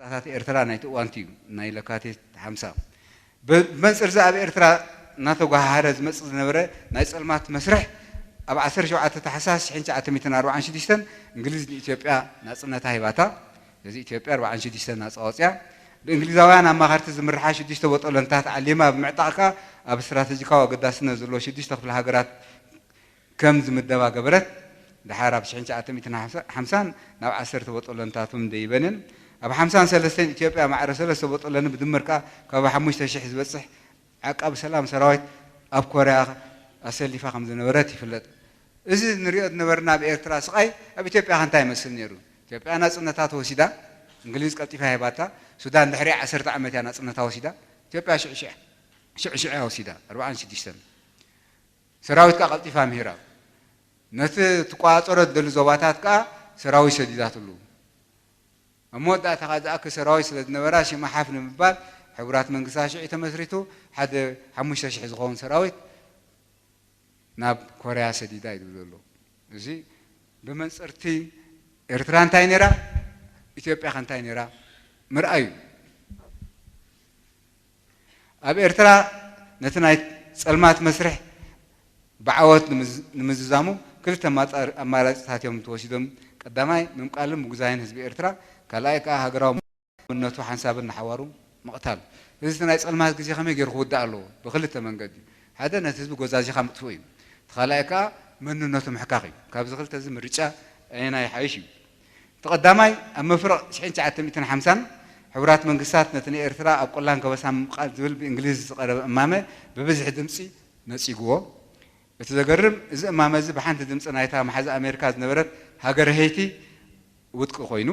ታት ኤርትራ ናይቲ እዋንቲ እዩ፣ ናይ ለካቲት ሓምሳ። ብመንጽር እዚ ኣብ ኤርትራ እናተጓሃሃረ ዝመጽእ ዝነበረ ናይ ጸልማት መስርሕ፣ ኣብ ዓሰርተ ሸውዓተ ታሕሳስ ሽሕን ትሽዓተ ሚእትን ኣርባዓን ሽዱሽተን እንግሊዝ ንኢትዮጵያ ናጽነታ ሂባታ። እዚ ኢትዮጵያ ኣርባዓን ሽዱሽተን ናጻ ወጽያ። ብእንግሊዛውያን ኣማኸርቲ ዝምርሓ ሽዱሽተ ቦጦለንታት ዓሊማ ብምዕጣቕ ከኣ ኣብ ስትራተጂካዊ ኣገዳስነት ዘለዎ ሽዱሽተ ክፍለ ሃገራት ከም ዝምደባ ገበረት። ደሓር ኣብ ሽሕን ትሽዓተ ሚእትን ሓምሳን ናብ ዓሰርተ ቦጦለንታቶም ደይበንን። ኣብ ሓምሳን ሰለስተን ኢትዮጵያ ማዕረ ሰለስተ ቦጦለኒ ብድምር ከኣ ካብ ሓሙሽተ ሽሕ ዝበጽሕ ዓቃቢ ሰላም ሰራዊት ኣብ ኮርያ ኣሰሊፋ ከም ዝነበረት ይፍለጥ። እዚ ንሪኦ ዝነበርና ኣብ ኤርትራ ስቓይ ኣብ ኢትዮጵያ ከ እንታይ ይመስል ነይሩ? ኢትዮጵያ ናጽነታ ተወሲዳ፣ እንግሊዝ ቀልጢፋ ሂባታ። ሱዳን ድሕሪ ዓሰርተ ዓመት እያ ናጽነታ ወሲዳ። ኢትዮጵያ ሽዑ ሽዑ ሽዑ ሽዑ እያ ወሲዳ፣ ኣርባዓን ሽዱሽተን። ሰራዊት ከኣ ቀልጢፋ ምሂራ። ነቲ ትቆጻጸሮ ትደሊ ዞባታት ከኣ ሰራዊት ሰዲዳትሉ። ኣብ መወዳእታ ከኣ ዝኣክል ሰራዊት ስለ ዝነበራ ሽማ ሓፍ ንምባል ሕቡራት መንግስታት ሽዑ ተመስሪቱ፣ ሓደ ሓሙሽተ ሽሕ ዝኸውን ሰራዊት ናብ ኮርያ ሰዲዳ እዩ ዝብል ዘሎ። እዚ ብመንጽርቲ ኤርትራ እንታይ ነይራ፣ ኢትዮጵያ ከ እንታይ ነይራ ምርኣዩ። ኣብ ኤርትራ ነቲ ናይ ጸልማት መስርሕ ብዓወት ንምዝ-፣ ንምዝዛሙ ክልተ ኣማጻ-፣ ኣማራጺታት እዮም ተወሲዶም። ቀዳማይ፣ ምምቃልን ምጉዛይን ህዝቢ ኤርትራ፣ ካልኣይ ከኣ ሃገራዊ መንነቱ ሓንሳብን ንሓዋሩ ምቕታል። እዚ ናይ ጸልማት ግዜ ከመይ ገይሩ ክውዳእ ኣለዎ? ብክልተ መንገዲ። ሓደ፣ ነቲ ህዝቢ ጎዛዚኻ ምጥፍኡ እዩ። እቲ ካልኣይ ከኣ መንነቱ ምሕካኽ እዩ። ካብዚ ክልተ እዚ ምርጫ ኣየናይ ይሓይሽ እዩ? እቲ ቀዳማይ፣ ኣብ መፍረቕ ሽሕን ትሽዓተ ሚእትን ሓምሳን ሕቡራት መንግስታት ነቲ ንኤርትራ ኣብ ቆላን ከበሳን ምምቃል ዝብል ብእንግሊዝ ዝቐረበ እማመ ብብዝሒ ድምጺ ነጺግዎ። እቲ ዘገርም፣ እዚ እማመ እዚ ብሓንቲ ድምጺ ናይታ መሓዛ ኣሜሪካ ዝነበረት ሃገረ ሄይቲ ውድቂ ኮይኑ፣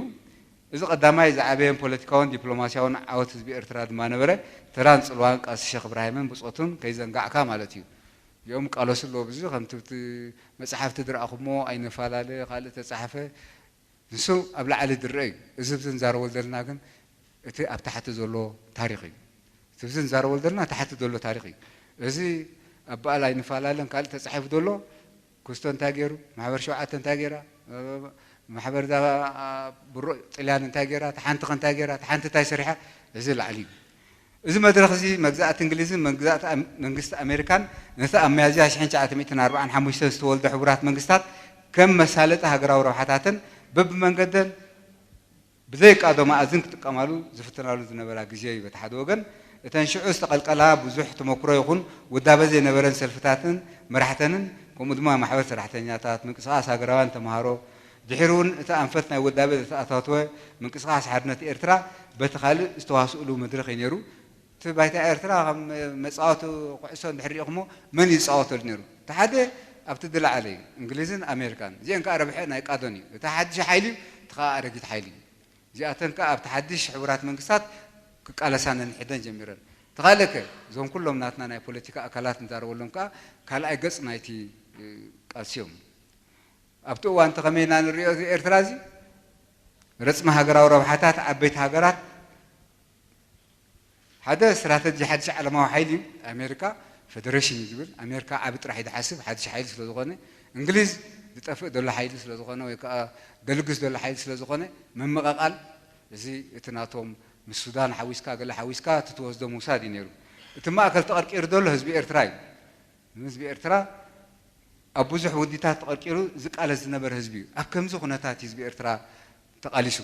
እዚ ቀዳማይ ዝዓበየን ፖለቲካውን ዲፕሎማስያውን ዓወት ህዝቢ ኤርትራ ድማ ነበረ። ተራን ጽልዋን ቃልሲ ሸኽ እብራሂምን ብጾቱን ከይዘንጋዕካ ማለት እዩ። እዚኦም ይቃለሱ ኣለዉ። ብዚ ከምቲ ብቲ መጽሓፍቲ ዝረኣኹሞ ኣይነፈላለ፣ ካልእ ተጻሕፈ፣ ንሱ ኣብ ላዕሊ ዝረአ እዩ። እዚ ብዚ ንዛረበሉ ዘለና ግን እቲ ኣብ ታሕቲ ዘሎ ታሪኽ እዩ። እቲ ብዚ ንዛረበሉ ዘለና ታሕቲ ዘሎ ታሪኽ እዩ። እዚ ኣብ በዓል ኣይንፈላለን ካልእ ተጻሒፉ ዘሎ፣ ኩስቶ እንታይ ገይሩ፣ ማሕበር ሸውዓተ እንታይ ገይራ፣ ማሕበር እዛ ብሮ ጥልያን እንታይ ገይራ፣ ተሓንቲ ከ እንታይ ገይራ፣ ተሓንቲ እንታይ ሰሪሓ፣ እዚ ላዕሊ እዩ። እዚ መድረኽ እዚ መግዛእቲ እንግሊዝን መግዛእቲ ኣም-፣ መንግስቲ ኣሜሪካን ነቲ ኣብ ሚያዝያ ሽሕን ትሽዓተ ሚእትን ኣርባዓን ሓሙሽተን ዝተወልደ ሕቡራት መንግስታት ከም መሳለጢ ሃገራዊ ረብሓታተን በብመንገደን ብዘይቃዶ መኣዝን ክጥቀማሉ ዝፍትናሉ ዝነበራ ግዜ እዩ። በቲ ሓደ ወገን፣ እተን ሽዑ ዝተቐልቀላ ብዙሕ ተመክሮ ይኹን ውዳበ ዘይነበረን ሰልፍታትን መራሕተንን፣ ከምኡ ድማ ማሕበር ሰራሕተኛታት፣ ምንቅስቓስ ሃገራውያን ተምሃሮ፣ ድሒሩ እውን እቲ ኣንፈት ናይ ውዳበ ዘተኣታተወ ምንቅስቓስ ሓርነት ኤርትራ በቲ ካልእ ዝተዋስእሉ መድረኽ እዩ ነይሩ። እቲ ባይታ ኤርትራ ከም መጻወቲ ኩዕሶ እንድሕር ርኢኹሞ መን እዩ ዝጻወተሉ ነይሩ? እቲ ሓደ ኣብቲ ዝለዓለ እዩ፣ እንግሊዝን ኣሜሪካን። እዚአን ከኣ ረብሐ ናይ ቃዶን እዩ። እቲ ሓድሽ ሓይሊ እዩ፣ እቲ ከኣ ኣረጊት ሓይሊ እዩ። እዚኣተን ከኣ ኣብቲ ሓድሽ ሕቡራት መንግስታት ክቃለሳ ነንሕደን ጀሚረን። እቲ ካልእ ከ፣ እዞም ኩሎም ናትና ናይ ፖለቲካ ኣካላት ንዛረበሎም ከኣ ካልኣይ ገጽ ናይቲ፣ እ፣ ቃልሲ እዮም። ኣብቲ እዋን እቲ ከመይ ኢና ንሪኦ እዚ ኤርትራ እዚ? ረጽሚ ሃገራዊ ረብሓታት ዓበይቲ ሃገራት ሓደ ስትራተጂ ሓድሽ ዓለማዊ ሓይሊ እዩ። ኣሜሪካ ፈደረሽን እዩ ዝብል። ኣሜሪካ ዓቢ ጥራሕ እዩ ዝሓስብ፣ ሓድሽ ሓይሊ ስለ ዝኾነ። እንግሊዝ ዝጠፍእ ዘሎ ሓይሊ ስለ ዝኾነ፣ ወይ ከኣ ደልግስ ዘሎ ሓይሊ ስለ ዝኾነ፣ ምምቕቓል፣ እዚ እቲ ናቶም ምስ ሱዳን ሓዊስካ፣ ገለ ሓዊስካ፣ እቲ ትወስዶ ምውሳድ እዩ ነይሩ። እቲ ማእከል ተቐርቂሩ ዘሎ ህዝቢ ኤርትራ እዩ። ህዝቢ ኤርትራ ኣብ ብዙሕ ውዲታት ተቐርቂሩ ዝቃለስ ዝነበረ ህዝቢ እዩ። ኣብ ከምዚ ኩነታት እዩ ህዝቢ ኤርትራ ተቓሊሱ።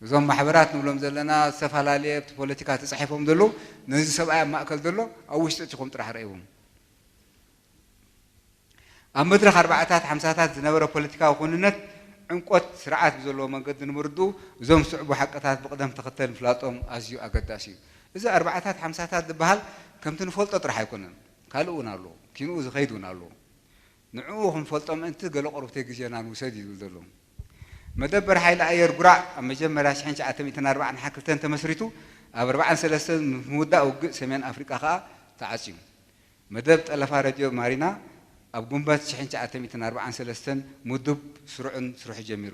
እዞም ማሕበራት ንብሎም ዘለና ዝተፈላለየ ኣብቲ ፖለቲካ ተጻሒፎም ዘለዉ፣ ነዚ ሰብኣይ ኣብ ማእከል ዘሎ ኣብ ውሽጢ እቲኹም ጥራሕ ረእይዎም። ኣብ መድረኽ ኣርባዓታት ሓምሳታት ዝነበረ ፖለቲካዊ ኩንነት ዕምቆት ስርዓት ብዘለዎ መንገዲ ንምርድኡ እዞም ዝስዕቡ ሓቅታት ብቕደም ተኸተል ምፍላጦም ኣዝዩ ኣገዳሲ እዩ። እዚ ኣርባዓታት ሓምሳታት ዝበሃል ከምቲ ንፈልጦ ጥራሕ ኣይኮነን፣ ካልእ እውን ኣለዎ፣ ኪንኡ ዝኸይድ እውን ኣለዎ። ንዕኡ ክንፈልጦ ምእንቲ ገለ ቁሩብተይ ግዜና ንውሰድ እዩ ዝብል ዘሎ። መደበር ሓይሊ ኣየር ጉራዕ ኣብ መጀመርያ ሽሕን ትሽዓተ ሚእትን ኣርባዓን ሓክልተን ተመስሪቱ፣ ኣብ ኣርባዓን ሰለስተን ምስ ምውዳእ ውግእ ሰሜን ኣፍሪቃ ከኣ ተዓጽዩ። መደብ ጠለፋ ሬድዮ ማሪና ኣብ ጉንበት ሽሕን ትሽዓተ ሚእትን ኣርባዓን ሰለስተን ምዱብ ስሩዕን ስርሑ ጀሚሩ።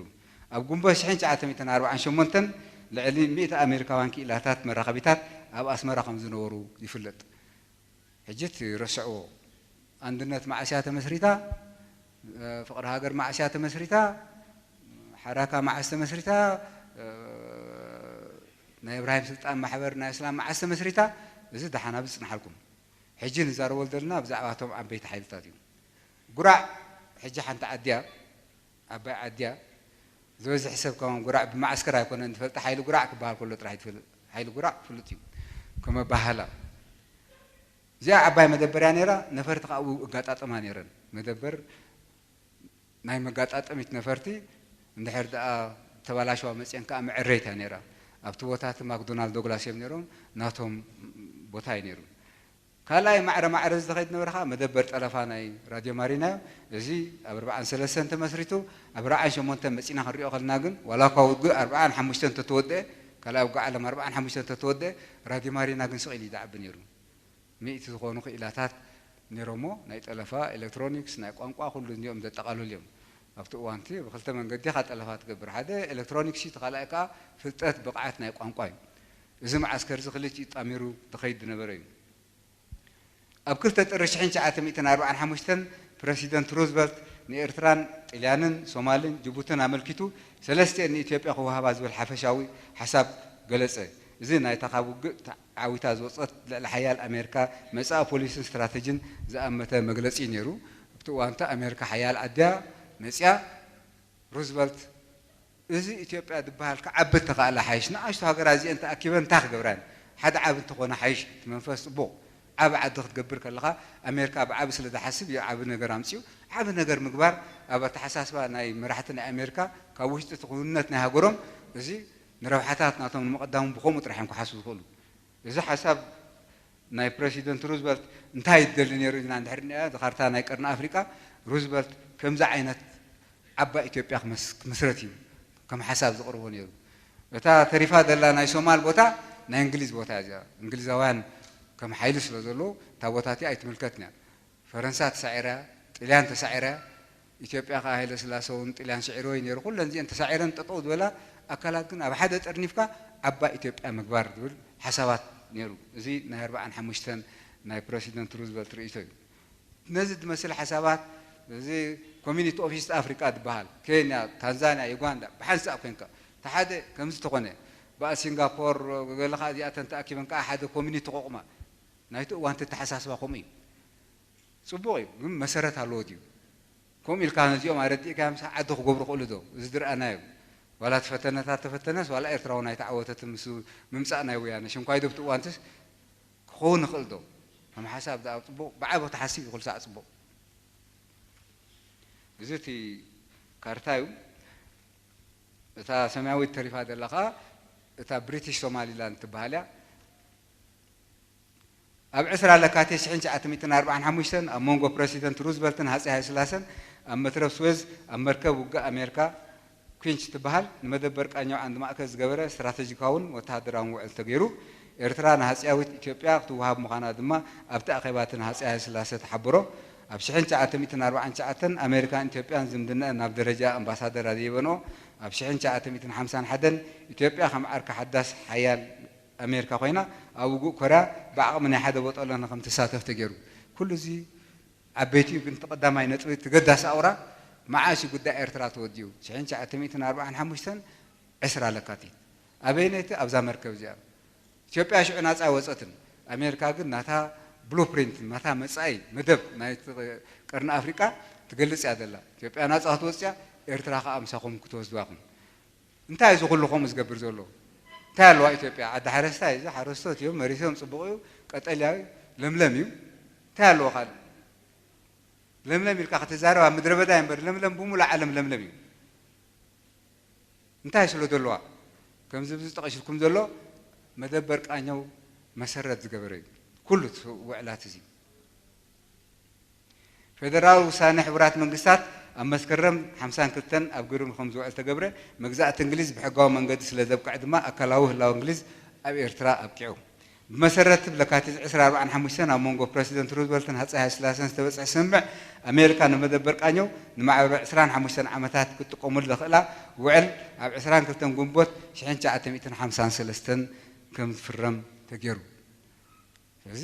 ኣብ ጉንበት ሽሕን ትሽዓተ ሚእትን ኣርባዓን ሸሞንተን ልዕሊ ሚእቲ ኣሜሪካውያን ክኢላታት መራኸቢታት ኣብ ኣስመራ ከም ዝነበሩ ይፍለጥ። ሕጂ እቲ ረስዕዎ። ኣንድነት መዓስ እያ ተመስሪታ? ፍቕሪ ሃገር መዓስ እያ ተመስሪታ? ሓራካ መዓስ ተመስሪታ? ናይ እብራሂም ስልጣን ማሕበር ናይ እስላም መዓስ ተመስሪታ? እዚ ደሓን ኣብዚ ጽንሓልኩም። ሕጂ ንዛረበሉ ዘለና ብዛዕባ እቶም ዓበይቲ ሓይልታት እዩ። ጉራዕ ሕጂ ሓንቲ ዓዲ እያ፣ ዓባይ ዓዲ እያ። ዝበዝሕ ሰብ ከማን ጉራዕ ብመዓስከር ኣይኮነን ዝፈልጥ፣ ሓይሊ ጉራዕ ክበሃል ከሎ ጥራሕ እዩ ዝፈልጥ። ሓይሊ ጉራዕ ፍሉጥ እዩ። ከም ኣበሃህላ እዚኣ ዓባይ መደበር እያ ነይራ። ነፈርቲ ከኣ ኣብኡ እጋጣጠማ ነይረን። መደበር ናይ መጋጣጠሚት ነፈርቲ እንድሕር ደኣ ተባላሸዋ መጽየን ከኣ መዐረይታ ነይራ። ኣብቲ ቦታ እቲ ማክዶናልድ ዶግላስ እዮም ነይሮም፣ ናቶም ቦታ እዩ ነይሩ። ካልኣይ ማዕረ ማዕረ ዝኸይድ ነበረ ከኣ መደበር ጠለፋ ናይ ራድዮ ማሪና እዩ። እዚ ኣብ ኣርባዓን ሰለስተን ተመስሪቱ፣ ኣብ ኣርባዓን ሸሞንተን መጺና ክንሪኦ ከለና ግን ዋላ እኳ ውግእ ኣርባዓን ሓሙሽተን ተተወደአ፣ ካልኣይ ውግእ ዓለም ኣርባዓን ሓሙሽተን ተተወደአ፣ ራድዮ ማሪና ግን ስቕ ኢሉ እዩ ዝዓቢ ነይሩ። ሚእቲ ዝኾኑ ክኢላታት ነይሮሞ፣ ናይ ጠለፋ፣ ኤሌክትሮኒክስ፣ ናይ ቋንቋ፣ ኩሉ እዚኦም ዘጠቓልሉ እዮም። ኣብቲ እዋንቲ ብክልተ መንገዲ ኢኻ ጠለፋ ትገብር። ሓደ ኤሌክትሮኒክስ እዩ፣ እቲ ካልኣይ ከኣ ፍልጠት፣ ብቕዓት ናይ ቋንቋ እዩ። እዚ መዓስከር እዚ ክልቲኡ ጣሚሩ ዝኸይድ ዝነበረ እዩ። ኣብ ክልተ ጥሪ ሽሕን ትሽዓተ ሚእትን ኣርባዓን ሓሙሽተን ፕረሲደንት ሩዝቨልት ንኤርትራን ጥልያንን ሶማልን ጅቡትን ኣመልኪቱ ሰለስቲኤን ንኢትዮጵያ ክወሃባ ዝብል ሓፈሻዊ ሓሳብ ገለጸ። እዚ ናይታ ካብ ውግእ ተዓዊታ ዝወጸት ልዕሊ ሓያል ኣሜሪካ መጻኢ ፖሊስን ስትራተጂን ዝኣመተ መግለጺ እዩ ነይሩ። ኣብቲ እዋንቲ ኣሜሪካ ሓያል ዓዲ እያ መጺኣ። ሩዝቨልት እዚ ኢትዮጵያ ዝበሃል ክዓቢ እንተኸኣለ ሓይሽ፣ ንኣሽቱ ሃገራት እዚአን ተኣኪበን እንታይ ክገብራ እየን? ሓደ ዓቢ እንተኾነ ሓይሽ፣ እቲ መንፈስ ጽቡቕ። ዓቢ ዓዲ ክትገብር ከለኻ፣ ኣሜሪካ ብዓቢ ስለ ዝሓስብ እዩ ዓቢ ነገር ኣምጺኡ። ዓቢ ነገር ምግባር ኣብ ኣተሓሳስባ ናይ መራሕቲ ናይ ኣሜሪካ፣ ካብ ውሽጢ እቲ ክውንነት ናይ ሃገሮም፣ እዚ ንረብሓታት ናቶም ንምቕዳሙ ብኸምኡ ጥራሕ እዮም ክሓስቡ ዝኽእሉ። እዚ ሓሳብ ናይ ፕረሲደንት ሩዝቨልት እንታይ ይደሊ ነይሩ ኢልና እንድሕር ንሪኣ፣ እዚ ካርታ ናይ ቀርኒ ኣፍሪቃ፣ ሩዝቨልት ከምዚ ዓይነት ዓባይ ኢትዮጵያ ክመስ-፣ ክምስረት እዩ ከም ሓሳብ ዝቕርቦ ነይሩ። እታ ተሪፋ ዘላ ናይ ሶማል ቦታ ናይ እንግሊዝ ቦታ እያ እዚኣ። እንግሊዛውያን ከም ሓይሊ ስለ ዘለዉ እታ ቦታ እቲኣ ኣይትምልከትን እያ። ፈረንሳ ተሳዒራ፣ ጥልያን ተሳዒራ፣ ኢትዮጵያ ከኣ ሃይለ ስላሰ እውን ጥልያን ስዒርዎ እዩ ነይሩ። ኩለን እዚአን ተሳዒረን ጠጠው ዝበላ ኣካላት ግን ኣብ ሓደ ጠርኒፍካ ዓባይ ኢትዮጵያ ምግባር ዝብል ሓሳባት ነይሩ። እዚ ናይ ኣርባዓን ሓሙሽተን ናይ ፕረሲደንት ሩዝቨልት ርእይቶ እዩ። ነዚ ዝመስል ሓሳባት፣ እዚ ኮሚኒቲ ኦፍ ኢስት ኣፍሪቃ ዝበሃል፣ ኬንያ፣ ታንዛንያ፣ ዩጋንዳ፣ ብሓንሳእ ኮንካ፣ እቲ ሓደ ከምዚ ተኾነ፣ ብኣ ሲንጋፖር፣ ገለ ከኣ እዚኣተን ተኣኪበን ከኣ ሓደ ኮሚኒቲ ተቋቑማ። ናይቲ እዋን ተተሓሳስባ ከምኡ እዩ። ጽቡቕ እዩ፣ ግን መሰረት ኣለዎ ድዩ? ከምኡ ኢልካ ነዚኦም ኣረዲእካ ምሳሕ ዓዲ ክገብሩ ክእሉ ዶ? እዚ ዝረኣናዮ። ዋላ እቲ ፈተነታት ተፈተነስ፣ ዋላ ኤርትራ እውን ኣይተዓወተትን ምስ ምምጻእ ናይ ወያነ። ሽንኳይ ዶ ኣብቲ እዋንትስ ክኸውን ይኽእል ዶ? ከም ሓሳብ ደኣ ጽቡቕ፣ ብዓቢ ተሓሲብ እዩ ኩሉ ሳዕ ጽቡቕ። እዚ እቲ ካርታ እዩ። እታ ሰማያዊት ተሪፋ ዘላ ኸኣ እታ ብሪቲሽ ሶማሊላንድ ትበሃል እያ። ኣብ ዕስራ ለካቲት ሽሕን ትሽዓተ ሚእትን ኣርባዓን ሓሙሽተን ኣብ መንጎ ፕረሲደንት ሩዝቨልትን ሃጸይ ሃይለስላሰን ኣብ መትረብ ስዌዝ ኣብ መርከብ ውግእ ኣሜሪካ ኩንች ትበሃል ንመደበር ቃኘው ዓንዲ ማእከል ዝገበረ ስትራተጂካውን ወተሃደራውን ውዕል ተገይሩ። ኤርትራ ንሃጸያዊት ኢትዮጵያ ክትወሃብ ምዃና ድማ ኣብቲ ኣኼባ እቲ ንሃጸይ ሃይለስላሰ ተሓበሮ። ኣብ ሽሕን ትሽዓተ ሚእትን ኣርባዓን ትሽዓተን ኣሜሪካን ኢትዮጵያን ዝምድነአን ናብ ደረጃ ኣምባሳደር ኣደይበንኦ። ኣብ ሽሕን ትሽዓተ ሚእትን ሓምሳን ሓደን ኢትዮጵያ ከም ዓርኪ ሓዳስ ሓያል ኣሜሪካ ኮይና ኣብ ውጉእ ኮርያ ብዓቕሚ ናይ ሓደ ቦጦሎኒ ከም ትሳተፍ ተገይሩ። ኩሉ እዚ ዓበይቲ እዩ፣ ግን እቲ ቀዳማይ ነጥቢ፣ እቲ ገዳሲ ኣውራ መዓስ እዩ ጉዳይ ኤርትራ ተወዲኡ? ሽሕን ትሽዓተ ሚእትን ኣርባዓን ሓሙሽተን ዕስራ ለካቲት። ኣበይነይቲ? ኣብዛ መርከብ እዚኣ። ኢትዮጵያ ሽዑ ናጻ ኣይወጸትን። ኣሜሪካ ግን ናታ ብሉፕሪንት፣ ናታ መጻኢ መደብ ናይቲ ቀርኒ ኣፍሪቃ ትገልጽ እያ ዘላ። ኢትዮጵያ ናጻ ክትወጽእ እያ፣ ኤርትራ ከኣ ምሳኹም ክትወስድዋ ኢኹም። እንታይ እዚ ኩሉ ከምኡ ዝገብር ዘሎ? እንታይ ኣለዋ ኢትዮጵያ? ዓዲ ሓረስታይ፣ እዚ ሓረስቶት እዮም፣ መሬቶም ጽቡቕ እዩ፣ ቀጠልያ እዩ፣ ለምለም እዩ። እንታይ ኣለዎ ካልእ? ለምለም ኢልካ ክትዛረብ ኣብ ምድረ በዳ እዩ እምበር፣ ለምለም ብሙሉእ ዓለም ለምለም እዩ። እንታይ ስለ ዘለዋ? ከምዚ ብዚ ጠቒስልኩም ዘሎ መደበር ቃኘው መሰረት ዝገበረ እዩ። ኩሉ እቲ ውዕላት እዚ። ፌደራላዊ ውሳነ ሕቡራት መንግስታት ኣብ መስከረም ሓምሳን ክልተን ኣብ ግብሪ ከም ዝውዕል ተገብረ። መግዛእቲ እንግሊዝ ብሕጋዊ መንገዲ ስለ ዘብቅዐ ድማ ኣካላዊ ህላወ እንግሊዝ ኣብ ኤርትራ ኣብቂዑ። ብመሰረት ለካቲት ዕስራ ኣርባዓን ሓሙሽተን ኣብ መንጎ ፕረሲደንት ሩዝቨልትን ሃጸይ ሃይለስላሰን ዝተበጽሐ ስምምዕ፣ ኣሜሪካ ንመደበር ቃኘው ንማዕበል ዕስራን ሓሙሽተን ዓመታት ክትጥቀመሉ ዘኽእላ ውዕል ኣብ ዕስራን ክልተን ግንቦት ሽሕን ትሽዓተ ሚእትን ሓምሳን ሰለስተን ከም ዝፍረም ተገይሩ። ስለዚ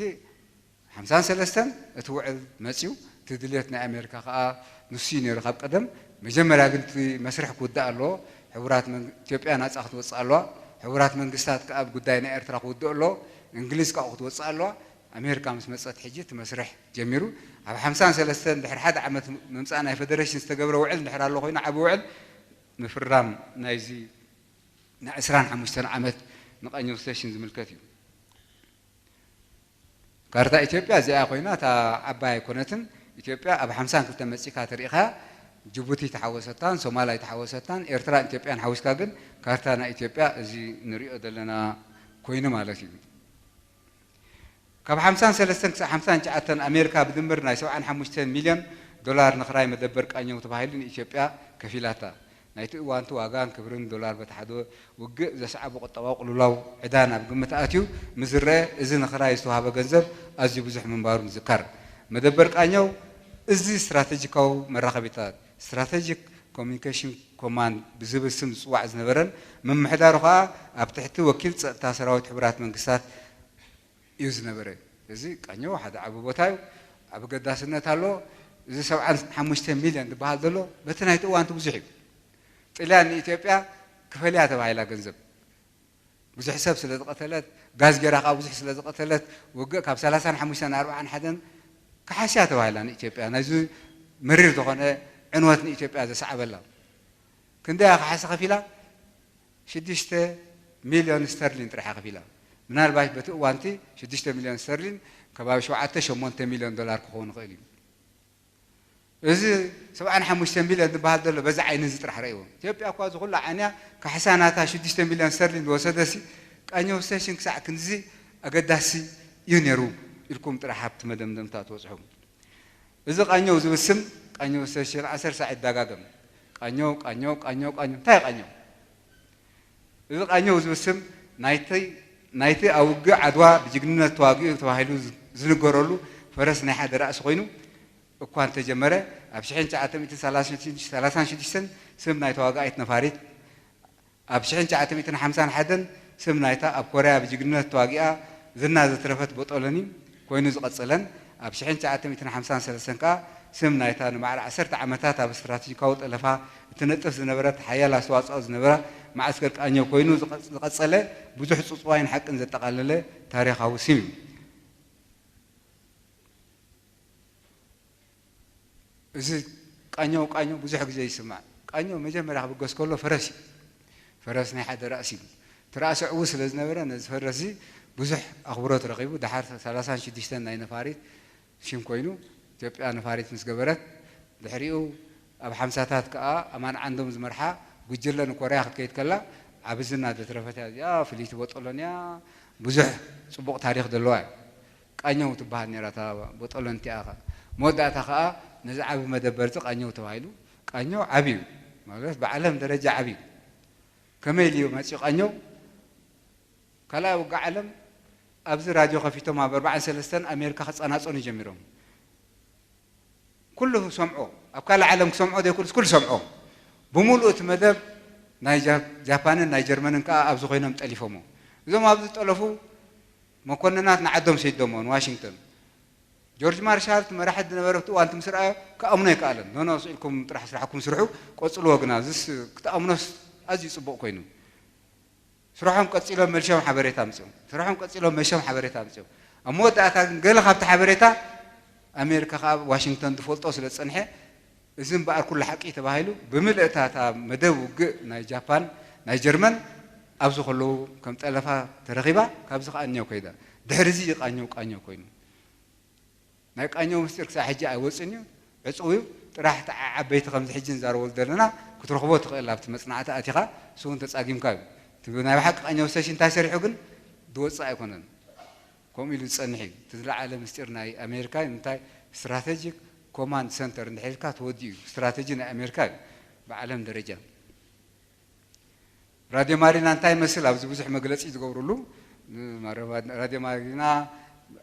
ሓምሳን ሰለስተን እቲ ውዕል መጽዩ፣ እቲ ድልየት ናይ ኣሜሪካ ከኣ ንሱ እዩ ነይሩ ካብ ቀደም። መጀመርያ ግን እቲ መስርሕ ክውዳእ ኣለዎ። ሕቡራት መንግ-፣ ኢትዮጵያ ናጻ ክትወጽእ ኣለዋ። ሕቡራት መንግስታት ከኣ ኣብ ጉዳይ ናይ ኤርትራ ክውድእ ኣሎ፣ እንግሊዝ ካብኡ ክትወፅእ ኣለዋ። ኣሜሪካ ምስ መፀት ሕጂ እቲ መስርሕ ጀሚሩ። ኣብ ሓምሳን ሰለስተን ድሕሪ ሓደ ዓመት ምምፃእ ናይ ፌደሬሽን ዝተገብረ ውዕል እንድሕር ኣሎ ኮይኑ፣ ዓቢ ውዕል ምፍራም ናይዚ ን ዕስራን ሓሙሽተን ዓመት ንቀኘው ስቴሽን ዝምልከት እዩ። ካርታ ኢትዮጵያ እዚኣ ኮይና እታ ዓባይ ኣይኮነትን። ኢትዮጵያ ኣብ ሓምሳን ክልተ መጺካ ተሪኢኻ ጅቡቲ ተሓወሰታን ሶማላይ ተሓወሰታን ኤርትራን ኢትዮጵያን ሓዊስካ ግን ካርታ ናይ ኢትዮጵያ እዚ ንሪኦ ዘለና ኮይኑ ማለት እዩ። ካብ ሓምሳን ሰለስተን ክሳብ ሓምሳን ትሽዓተን ኣሜሪካ ብድምር ናይ ሰብዓን ሓሙሽተን ሚልዮን ዶላር ንኽራይ መደበር ቃኘው ተባሂሉ ንኢትዮጵያ ከፊላታ። ናይቲ እዋንቲ ዋጋን ክብርን ዶላር በቲ ሓደ ውግእ ዘስዓቦ ቁጠባዊ ቅልውላው ዕዳ ናብ ግምት ኣትዩ ምስ ዝረአ፣ እዚ ንኽራይ ዝተዋህበ ገንዘብ ኣዝዩ ብዙሕ ምንባሩ ይዝከር። መደበር ቃኘው እዚ ስትራተጂካዊ መራኸቢታት፣ ስትራቴጂክ ኮሚኒኬሽን ኮማንድ ብዝብል ስም ዝጽዋዕ ዝነበረን ምምሕዳሩ ከኣ ኣብ ትሕቲ ወኪል ጸጥታ ሰራዊት ሕቡራት መንግስታት እዩ ዝነበረ። እዚ ቃኘው ሓደ ዓቢ ቦታ እዩ፣ ዓቢ ገዳስነት ኣለዎ። እዚ ሰብዓን ሓሙሽተ ሚልዮን ዝበሃል ዘሎ በቲ ናይቲ እዋንቲ ብዙሕ እዩ። ጥልያን ንኢትዮጵያ ክፈልያ ተባሂላ ገንዘብ ብዙሕ ሰብ ስለ ዝቐተለት፣ ጋዝ ገይራ ከኣ ብዙሕ ስለ ዝቐተለት፣ ውግእ ካብ ሰላሳን ሓሙሽተን ኣርብዓን ሓደን ክሓስያ ተባሂላ ንኢትዮጵያ፣ ናይዚ መሪር ዝኾነ ዕንወት ንኢትዮጵያ ዘስዓበላ። ክንደያ ክሓሲ ከፊላ? ሽዱሽተ ሚልዮን ስተርሊን ጥራሕ ከፊላ። ምናልባት በቲ እዋንቲ ሽዱሽተ ሚልዮን ስተርሊን ከባቢ ሸውዓተ ሸሞንተ ሚልዮን ዶላር ክኸውን ይኽእል እዩ። እዚ ሰብዓን ሓሙሽተ ሚልዮን ዝበሃል ዘሎ በዚ ዓይኒ እዚ ጥራሕ ረእይዎ። ኢትዮጵያ እኳ እዚ ኩሉ ዓንያ ካሕሳ ናታ ሽዱሽተ ሚልዮን ስተርሊን ዝወሰደሲ ቃኘው ስቴሽን ክሳዕ ክንድዚ ኣገዳሲ እዩ ነይሩ ኢልኩም ጥራሕ ኣብቲ መደምደምታ ትበጽሑ። እዚ ቃኘው ዝብል ስም ቃኘው ስቴሽን ዓሰርተ ሰዓት ይደጋገም። ቃኘው፣ ቃኘው፣ ቃኘው፣ ቃኘው። እንታይ ቃኘው? እዚ ቃኘው ዝብል ስም ናይቲ ናይቲ ኣብ ውግእ ዓድዋ ብጅግንነት ተዋጊኡ ተባሂሉ ዝንገረሉ ፈረስ ናይ ሓደ ራእሲ ኮይኑ እኳ እንተጀመረ፣ ኣብ ሽሕን ትሽዓተ ሚእትን ሰላሳን ሽዱሽተን ስም ናይ ተዋጋኣይት ነፋሪት፣ ኣብ ሽሕን ትሽዓተ ሚእትን ሓምሳን ሓደን ስም ናይታ ኣብ ኮርያ ብጅግንነት ተዋጊኣ ዝና ዘትረፈት ቦጦሎኒ ኮይኑ ዝቐጸለን፣ ኣብ ሽሕን ትሽዓተ ሚእትን ሓምሳን ሰለስተን ከኣ ስም ናይታ ንማዕረ ዓሰርተ ዓመታት ኣብ ስትራተጂካዊ ጠለፋ እትነጥፍ ዝነበረት ሓያል ኣስተዋጽኦ ዝነበራ መዓስከር ቃኘው ኮይኑ ዝቐ-፣ ዝቐጸለ ብዙሕ ጽጽዋይን ሓቅን ዘጠቓለለ ታሪኻዊ ስም እዩ። እዚ ቃኘው ቃኘው ብዙሕ ግዜ ይስማዕ። ቃኘው መጀመርያ ክብገስ ከሎ ፈረስ እዩ። ፈረስ ናይ ሓደ ራእሲ እዩ። እቲ ራእሲ ዕዉት ስለ ዝነበረ ነዚ ፈረስ እዚ ብዙሕ ኣኽብሮት ረኺቡ። ደሓር ሰላሳን ሽዱሽተን ናይ ነፋሪት ሽም ኮይኑ ኢትዮጵያ ነፋሪት ምስ ገበረት፣ ድሕሪኡ ኣብ ሓምሳታት ከኣ ኣማን ዓንዶም ዝመርሓ ጉጅለ ንኮርያ ክትከይድ ከላ ዓቢ ዝና ዘትረፈት እያ። እዚኣ ፍልይቲ ቦጦሎንያ ብዙሕ ጽቡቕ ታሪኽ ዘለዋ እያ። ቃኘው ትበሃል ነይራ እታ ቦጦሎን እቲኣ ኸ-፣ መወዳእታ ኸኣ ነዚ ዓቢ መደበር እዚ ቃኘው ተባሂሉ። ቃኘው ዓቢ እዩ ማለት ብዓለም ደረጃ ዓቢ እዩ። ከመይ ኢሉ እዩ መጺኡ ቃኘው? ካልኣይ ውግእ ዓለም ኣብዚ ራድዮ ከፊቶም ኣብ ኣርባዓን ሰለስተን ኣሜሪካ ክጸናጸኑ ጀሚሮም። ኩሉ ሰምዖ፣ ኣብ ካልእ ዓለም ክሰምዖ ዘይክእሉስ ኩሉ ሰምዖ። ብምሉእ እቲ መደብ ናይ ጃ-፣ ጃፓንን ናይ ጀርመንን ከኣ ኣብዚ ኮይኖም ጠሊፎሞ። እዞም ኣብዚ ዝጠለፉ መኮንናት ንዓዶም ሰይዶሞ ንዋሽንግተን። ጆርጅ ማርሻል እቲ መራሒ ዝነበረ ኣብቲ እዋን እቲ ምስ ረኣዮ ክኣምኖ ኣይከኣለን። ኖኖ፣ ስኢልኩም ጥራሕ ስራሕኩም ስርሑ፣ ቀጽልዎ ግና፣ እዚስ ክትኣምኖስ ኣዝዩ ጽቡቕ ኮይኑ። ስርሖም ቀጺሎም መልሾም ሓበሬታ ኣምጺኦም። ስርሖም ቀጺሎም መልሾም ሓበሬታ ኣምጺኦም። ኣብ መወዳእታ ግን ገለ ካብቲ ሓበሬታ ኣሜሪካ ከኣ ዋሽንግተን ዝፈልጦ ስለ ዝጸንሐ፣ እዚ እምበኣር ኩሉ ሓቂ ተባሂሉ፣ ብምልእታ እታ መደብ ውግእ ናይ ጃፓን፣ ናይ ጀርመን ኣብዚ ከለዉ ከም ጠለፋ ተረኺባ፣ ካብዚ ከኣ እኛው ከይዳ። ድሕሪ እዚ እዩ ቃኘው ቃኘው ኮይኑ። ናይ ቃኘው ምስጢር ክሳዕ ሕጂ ኣይወጽን እዩ፣ ዕጹው እዩ። ጥራሕ እቲ ዓ-፣ ዓበይቲ ከምዚ ሕጂ ንዛረበሉ ዘለና ክትረኽቦ ትኽእል፣ ኣብቲ መጽናዕቲ ኣቲኻ፣ እሱ እውን ተጻጊምካ እዩ። እቲ ናይ ብሓቂ ቃኘው ስቴሽን እንታይ ሰሪሑ ግን ዝወጽእ ኣይኮነን። ከምኡ ኢሉ ዝጸንሕ እዩ። እቲ ዝለዓለ ምስጢር ናይ ኣሜሪካ እዩ። እንታይ ስትራቴጂክ ኮማንድ ሰንተር እንድሕር ኢልካ ተወዲኡ እዩ። ስትራቴጂ ናይ ኣሜሪካ እዩ ብዓለም ደረጃ። ራድዮ ማሪና እንታይ ይመስል? ኣብዚ ብዙሕ መግለጺ ዝገብሩሉ። ራድዮ ማሪና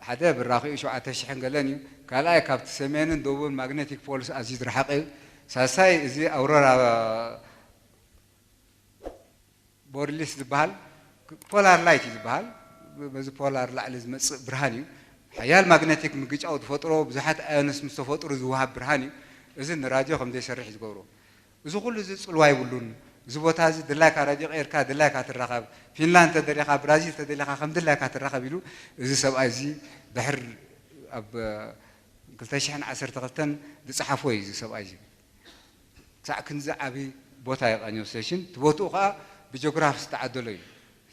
ሓደ ብራኺኡ ሸውዓተ ሽሕን ገለን እዩ። ካልኣይ ካብቲ ሰሜንን ደቡብን ማግኔቲክ ፖልስ ኣዝዩ ዝረሓቐ እዩ። ሳልሳይ እዚ ኣውሮራ ቦሪሊስ ዝበሃል ፖላር ላይት እዩ ዝበሃል። በዚ ፖላር ላዕሊ ዝመጽእ ብርሃን እዩ። ሓያል ማግኔቲክ ምግጫው ዝፈጥሮ ብዙሓት ኣዮንስ ምስ ተፈጥሩ ዝወሃብ ብርሃን እዩ። እዚ ንራድዮ ከም ዘይሰርሕ እዩ ዝገብሮ። እዚ ኩሉ እዚ ጽልዋ ይብሉን። እዚ ቦታ እዚ ድላይካ ራድዮ ቀይርካ ድላይካ ትራኸብ፣ ፊንላንድ ተደሊኻ፣ ብራዚል ተደሊኻ ከም ድላይካ ትራኸብ ኢሉ፣ እዚ ሰብኣይ እዚ ድሕር ኣብ ክልተ ሽሕን ዓሰርተ ክልተን ዝጸሓፎ እዩ። እዚ ሰብኣይ እዚ ክሳዕ ክንዚ ዓቢ ቦታ እዩ ቃኘው ስቴሽን። እቲ ቦትኡ ከኣ ብጂኦግራፊ ዝተዓደሎ እዩ።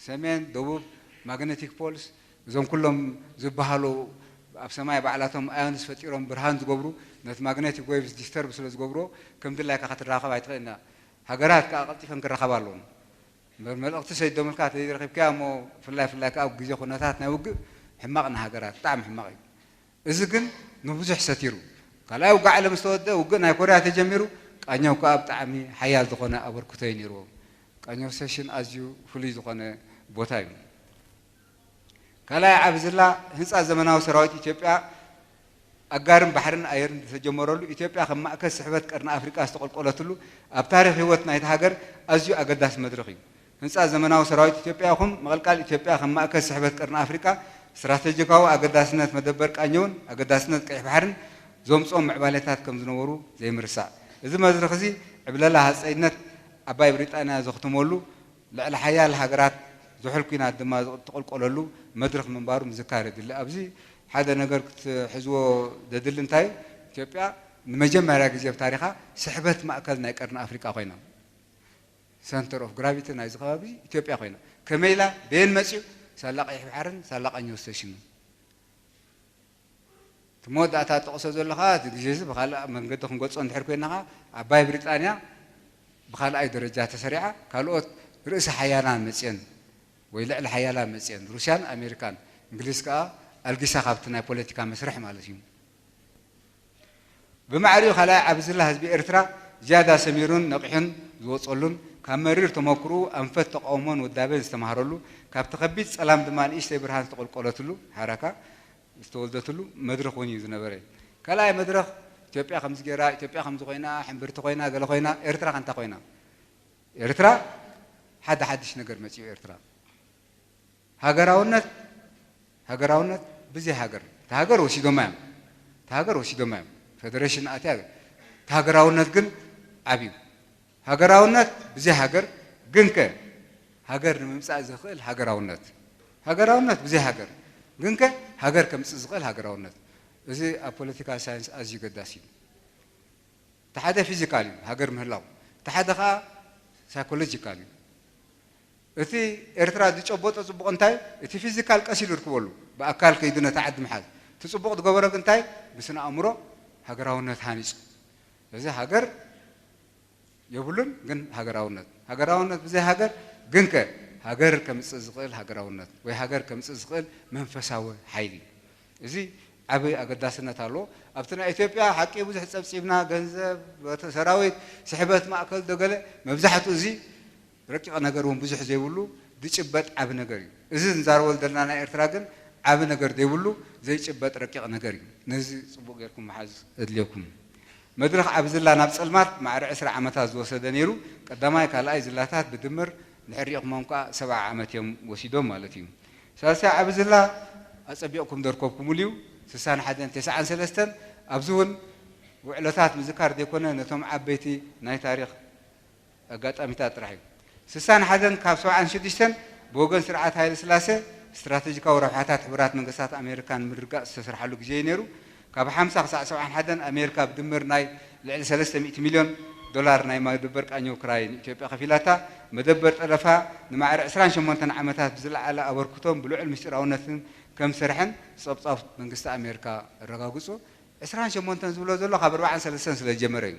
ሰሜን፣ ደቡብ፣ ማግነቲክ ፖልስ፣ እዞም ኩሎም ዝበሃሉ ኣብ ሰማይ ባዕላቶም ኣዮንስ ፈጢሮም ብርሃን ዝገብሩ፣ ነቲ ማግነቲክ ዌቭስ ዲስተርብ ስለ ዝገብርዎ፣ ከም ድላይካ ክትራኸብ ኣይትኽእልና። ሃገራት ከኣ ቀልጢፈን ክራኸባ ኣለዎን። እምበር መልእኽቲ ሰዲዶምልካ ተዘይረኺብካያ እሞ፣ ፍላይ ፍላይ ከኣ ኣብ ግዜ ኩነታት ናይ ውግእ ሕማቕ ንሃገራት፣ ብጣዕሚ ሕማቕ እዩ። እዚ ግን ንብዙሕ ሰቲሩ። ካልኣይ ውግእ ዓለም ዝተወደአ ውግእ ናይ ኮርያ ተጀሚሩ፣ ቃኘው ከኣ ብጣዕሚ ሓያል ዝኾነ ኣበርክቶ እዩ ነይርዎ። ቃኘው ስቴሽን ኣዝዩ ፍሉይ ዝኾነ ቦታ እዩ። ካልኣይ ዓቢ ዝላ ህንጻ ዘመናዊ ሰራዊት ኢትዮጵያ ኣጋርን ባሕርን ኣየርን ዝተጀመረሉ፣ ኢትዮጵያ ከም ማእከል ስሕበት ቀርኒ ኣፍሪቃ ዝተቆልቆለትሉ፣ ኣብ ታሪኽ ህይወት ናይታ ሃገር ኣዝዩ ኣገዳሲ መድረኽ እዩ። ህንጻ ዘመናዊ ሰራዊት ኢትዮጵያ ይኹን ምቕልቃል ኢትዮጵያ ከም ማእከል ስሕበት ቀርኒ ኣፍሪቃ ስትራተጂካዊ ኣገዳስነት መደበር ቃኘውን ኣገዳስነት ቀይሕ ባሕርን ዘምጽኦም ምዕባሌታት ከም ዝነበሩ ዘይምርሳዕ። እዚ መድረኽ እዚ ዕብለላ ሃጸይነት ዓባይ ብሪጣንያ ዘኽትመሉ፣ ልዕሊ ሓያል ሃገራት ዝሑል ኲናት ድማ ዝቕልቀለሉ መድረኽ ምንባሩ ምዝካር የድሊ። ኣብዚ ሓደ ነገር ክትሕዝዎ ዘድሊ እንታይ እዩ? ኢትዮጵያ ንመጀመርያ ግዜ ኣብ ታሪኻ ስሕበት ማእከል ናይ ቀርኒ ኣፍሪቃ ኮይና፣ ሰንተር ኦፍ ግራቪቲ ናይዚ ከባቢ ኢትዮጵያ ኮይና። ከመይ ኢላ? በየን መጺኡ? ሳላ ቀይሕ ባሕርን ሳላ ቃኘው ስቴሽንን። እቲ መወዳእታ ትጠቕሶ ዘለኻ፣ እቲ ግዜ እዚ ብኻልእ መንገዲ ክንገልጾ እንድሕር ኮይና ኸኣ፣ ዓባይ ብሪጣንያ ብኻልኣይ ደረጃ ተሰሪዓ፣ ካልኦት ርእሰ ሓያላን መጽየን ወይ ልዕሊ ሓያላን መጽየን፣ ሩስያን ኣሜሪካን፣ እንግሊዝ ከኣ ኣልጊሳ ካብቲ ናይ ፖለቲካ መስርሕ ማለት እዩ። ብማዕሪኡ ካልኣይ ዓቢ ዝላ ህዝቢ ኤርትራ ዝያዳ ሰሚሩን ነቒሑን ዝወጸሉን፣ ካብ መሪር ተመክሮኡ ኣንፈት ተቃውሞን ውዳቤን ዝተማህረሉ፣ ካብቲ ከቢድ ጸላም ድማ ንእሽተይ ብርሃን ዝተቆልቆለትሉ፣ ሓራካ፣ ዝተወልደትሉ መድረኽ እውን እዩ ዝነበረ። ካልኣይ መድረኽ ኢትዮጵያ ከምዚ ገይራ፣ ኢትዮጵያ ከምዚ ኮይና፣ ሕምብርቲ ኮይና፣ ገለ ኮይና፣ ኤርትራ ከ እንታይ ኮይና? ኤርትራ ሓደ ሓድሽ ነገር መጺኡ ኤርትራ። ሃገራውነት፣ ሃገራውነት ብዘይ ሃገር። እታ ሃገር ወሲዶማ እዮም። እታ ሃገር ወሲዶማ እዮም። ፌደሬሽን ኣትያ፣ እታ ሃገራውነት ግን ዓብዩ። ሃገራውነት ብዘይ ሃገር፣ ግንከ ሃገር ንምምጻእ ዘኽእል ሃገራውነት። ሃገራውነት ብዘይ ሃገር፣ ግንከ ሃገር ከምጽእ ዝኽእል ሃገራውነት። እዚ ኣብ ፖለቲካል ሳይንስ ኣዝዩ ገዳሲ እዩ። እቲ ሓደ ፊዚካል እዩ፣ ሃገር ምህላው። እቲ ሓደ ኸኣ ሳይኮሎጂካል እዩ። እቲ ኤርትራ ዝጨበጦ ጽቡቕ እንታይ፣ እቲ ፊዚካል ቀስ ኢሉ ይርክበሉ፣ ብኣካል ከይዱ ነታ ዓዲ ምሓዝ። እቲ ጽቡቕ ዝገበሮ ግን እንታይ፣ ብስነ ኣእምሮ ሃገራውነት ሃኒጹ። እዚ ሃገር የብሉን፣ ግን ሃገራውነት፣ ሃገራውነት ብዘይ ሃገር፣ ግንከ ሃገር ከምጽእ ዝኽእል ሃገራውነት፣ ወይ ሃገር ከምጽእ ዝኽእል መንፈሳዊ ሓይሊ። እዚ ዓቢ ኣገዳስነት ኣለዎ። ኣብቲ ናይ ኢትዮጵያ ሓቂ ብዙሕ ጸብጺብና፣ ገንዘብ፣ ሰራዊት፣ ስሕበት ማእከል ዶ ገለ፣ መብዛሕትኡ እዚ ረቂቕ ነገር እውን ብዙሕ ዘይብሉ ዝጭበጥ ዓቢ ነገር እዩ። እዚ ንዛረበሉ ዘለና ናይ ኤርትራ ግን ዓቢ ነገር ዘይብሉ ዘይጭበጥ ረቂቕ ነገር እዩ። ነዚ ጽቡቕ ጌርኩም ምሓዝ ኣድልየኩም። መድረኽ ዓቢ ዝላ ናብ ጸልማት ማዕረ ዕስራ ዓመታት ዝወሰደ ነይሩ። ቀዳማይ ካልኣይ ዝላታት ብድምር እንድሕር ሪኢኹሞም ከኣ ሰብዓ ዓመት እዮም ወሲዶም ማለት እዩ። ሳልሳይ ዓቢ ዝላ ኣጸቢቕኩም ዘርከብኩምሉ እዩ። ስሳን ሓደን ተስዓን ሰለስተን ኣብዚ እውን ውዕሎታት ምዝካር ዘይኮነ ነቶም ዓበይቲ ናይ ታሪኽ ኣጋጣሚታት ጥራሕ እዩ። ስሳን ሓደን ካብ ሰብዓን ሽዱሽተን ብወገን ስርዓት ሃይለ ስላሴ ስትራተጂካዊ ረብሓታት ሕቡራት መንግስታት ኣሜሪካ ንምርግጋጽ ዝተሰርሓሉ ግዜ እዩ ነይሩ። ካብ ሓምሳ ክሳዕ ሰብዓን ሓደን ኣሜሪካ ብድምር ናይ ልዕሊ ሰለስተ ሚእቲ ሚልዮን ዶላር ናይ መደበር ቃኘው ክራይ ንኢትዮጵያ ከፊላታ። መደበር ጠለፋ ንማዕረ ዕስራን ሸሞንተን ዓመታት ብዝለዓለ ኣበርክቶን ብልዑል ምስጢራውነትን ከም ዝሰርሐን ጸብጻብ መንግስቲ ኣሜሪካ ኣረጋግጹ። ዕስራን ሸሞንተን ዝብሎ ዘሎ ካብ ኣርባዓን ሰለስተን ስለ ዝጀመረ እዩ።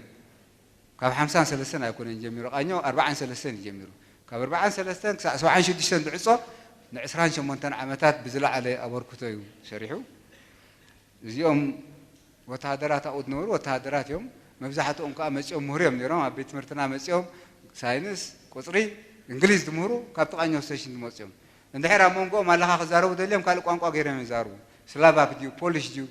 ካብ ሓምሳን ሰለስተን ኣይኮነን ጀሚሩ፣ ቃኘው ኣርባዓን ሰለስተን እዩ ጀሚሩ። ካብ ኣርባዓን ሰለስተን ክሳዕ ሰብዓን ሽዱሽተን ዝዕጾ ንዕስራን ሸሞንተን ዓመታት ብዝለዓለ ኣበርክቶ እዩ ሰሪሑ። እዚኦም ወተሃደራት ኣብኡ ዝነበሩ ወተሃደራት እዮም። መብዛሕትኦም ከኣ መጺኦም ምሁር እዮም ነይሮም። ኣብ ቤት ትምህርትና መጺኦም ሳይንስ፣ ቁጽሪ፣ እንግሊዝ ዝምህሩ ካብቲ ቃኘው ስቴሽን ዝመጹ እዮም። እንድሕር ኣብ መንጎኦም ኣለኻ ክዛረቡ ደልዮም ካልእ ቋንቋ ገይሮም ይዛረቡ። ስላቫክ ድዩ፣ ፖሊሽ ድዩ፣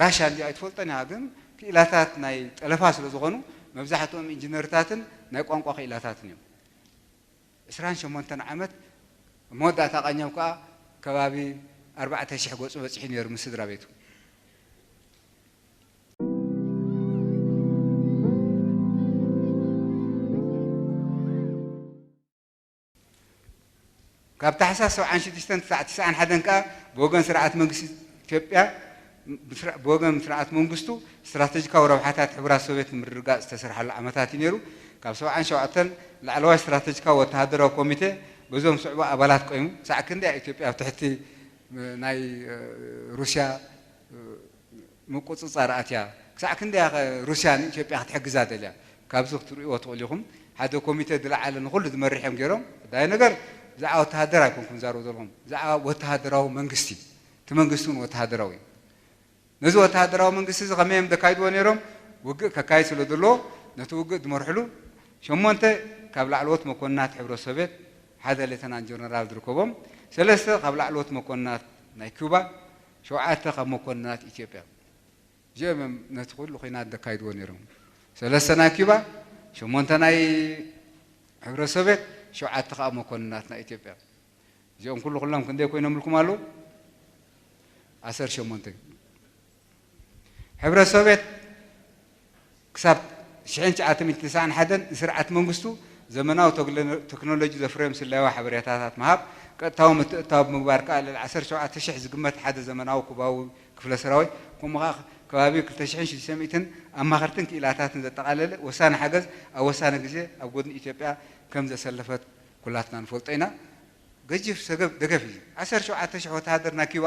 ራሻን ድዩ ኣይትፈልጦን ኢኻ፣ ግን ክኢላታት ናይ ጠለፋ ስለ ዝኾኑ መብዛሕትኦም ኢንጂነርታትን ናይ ቋንቋ ክኢላታትን እዮም። ዕስራን ሸሞንተን ዓመት ኣብ መወዳእታ ቃኘው ከኣ ከባቢ ኣርባዕተ ሽሕ ገጹ በጺሑ ነይሩ ምስ ስድራ ቤቱ። ካብ ታሕሳስ ሰብዓን ሽዱሽተን ክሳዕ ትስዓን ሓደን ከኣ ብወገን ስርዓት መንግስቲ ኢትዮጵያ፣ ብስራ-፣ ብወገን ስርዓት መንግስቱ ስትራተጂካዊ ረብሓታት ሕብራት ሶቪየት ንምርግጋጽ ዝተሰርሓሉ ዓመታት እዩ ነይሩ። ካብ ሰብዓን ሸውዓተን ላዕለዋይ ስትራተጂካዊ ወተሃደራዊ ኮሚቴ በዞም ዝስዕቡ ኣባላት ቆይሙ። ክሳዕ ክንደይ ኢትዮጵያ ኣብ ትሕቲ ናይ ሩስያ ምቁጽጻር ኣትያ? ክሳዕ ክንደይ ሩስያ ንኢትዮጵያ ክትሕግዛ ደልያ? ካብዚ ክትርእይዎ ትኽእሉ ኢኹም። ሓደ ኮሚቴ ዝለዓለ ንኹሉ ዝመርሕ እዮም ገይሮም። ዳይ ነገር ብዛዕባ ወተሃደር ኣይኮንኩም ዛረቡ ዘለኹም፣ ብዛዕባ ወተሃደራዊ መንግስቲ። እቲ መንግስቲ እውን ወተሃደራዊ እዩ። ነዚ ወተሃደራዊ መንግስቲ እዚ ከመይ እዮም ዘካይድዎ ነይሮም? ውግእ ከካይድ ስለ ዘለዎ ነቲ ውግእ ዝመርሕሉ ሸሞንተ ካብ ላዕለዎት መኮንናት ሕብረት ሶቪየት፣ ሓደ ሌተናንት ጀነራል ዝርከቦም፣ ሰለስተ ካብ ላዕለዎት መኮንናት ናይ ኩባ፣ ሸውዓተ ካብ መኮንናት ኢትዮጵያ። እዚኦም እዮም ነቲ ኩሉ ኲናት ዘካይድዎ ነይሮም። ሰለስተ ናይ ኩባ፣ ሸሞንተ ናይ ሕብረት ሶቪየት፣ ሸውዓተ ከዓ መኮንናት ናይ ኢትዮጵያ። እዚኦም ኩሉ ኩሎም ክንደይ ኮይኖምልኩም ኣለዉ? ዓሰርተ ሸሞንተ። ሕብረት ሶቪየት ክሳብ ሽሕን ትሽዓተ ሚእትን ትስዓን ሓደን ንስርዓት መንግስቱ ዘመናዊ ተክለ-፣ ቴክኖሎጂ ዘፍረዮም ስለያዊ ሓበሬታታት ምሃብ፣ ቀጥታዊ ምትእትታው ብምግባር ከኣ ልዕሊ ዓሰርተ ሸውዓተ ሽሕ ዝግመት ሓደ ዘመናዊ ኩባዊ ክፍለ ሰራዊት፣ ከምኡ ከኣ ከባቢ ክልተ ሽሕን ሽዱሽተ ሚእትን ኣማኸርትን ክኢላታትን ዘጠቓለለ ወሳኒ ሓገዝ ኣብ ወሳኒ ግዜ ኣብ ጎድኒ ኢትዮጵያ ከም ዘሰለፈት ኩላትና ንፈልጦ ኢና። ገዚፍ ሰገብ-፣ ደገፍ እዩ። ዓሰርተ ሸውዓተ ሽሕ ወተሃደር ናይ ኪባ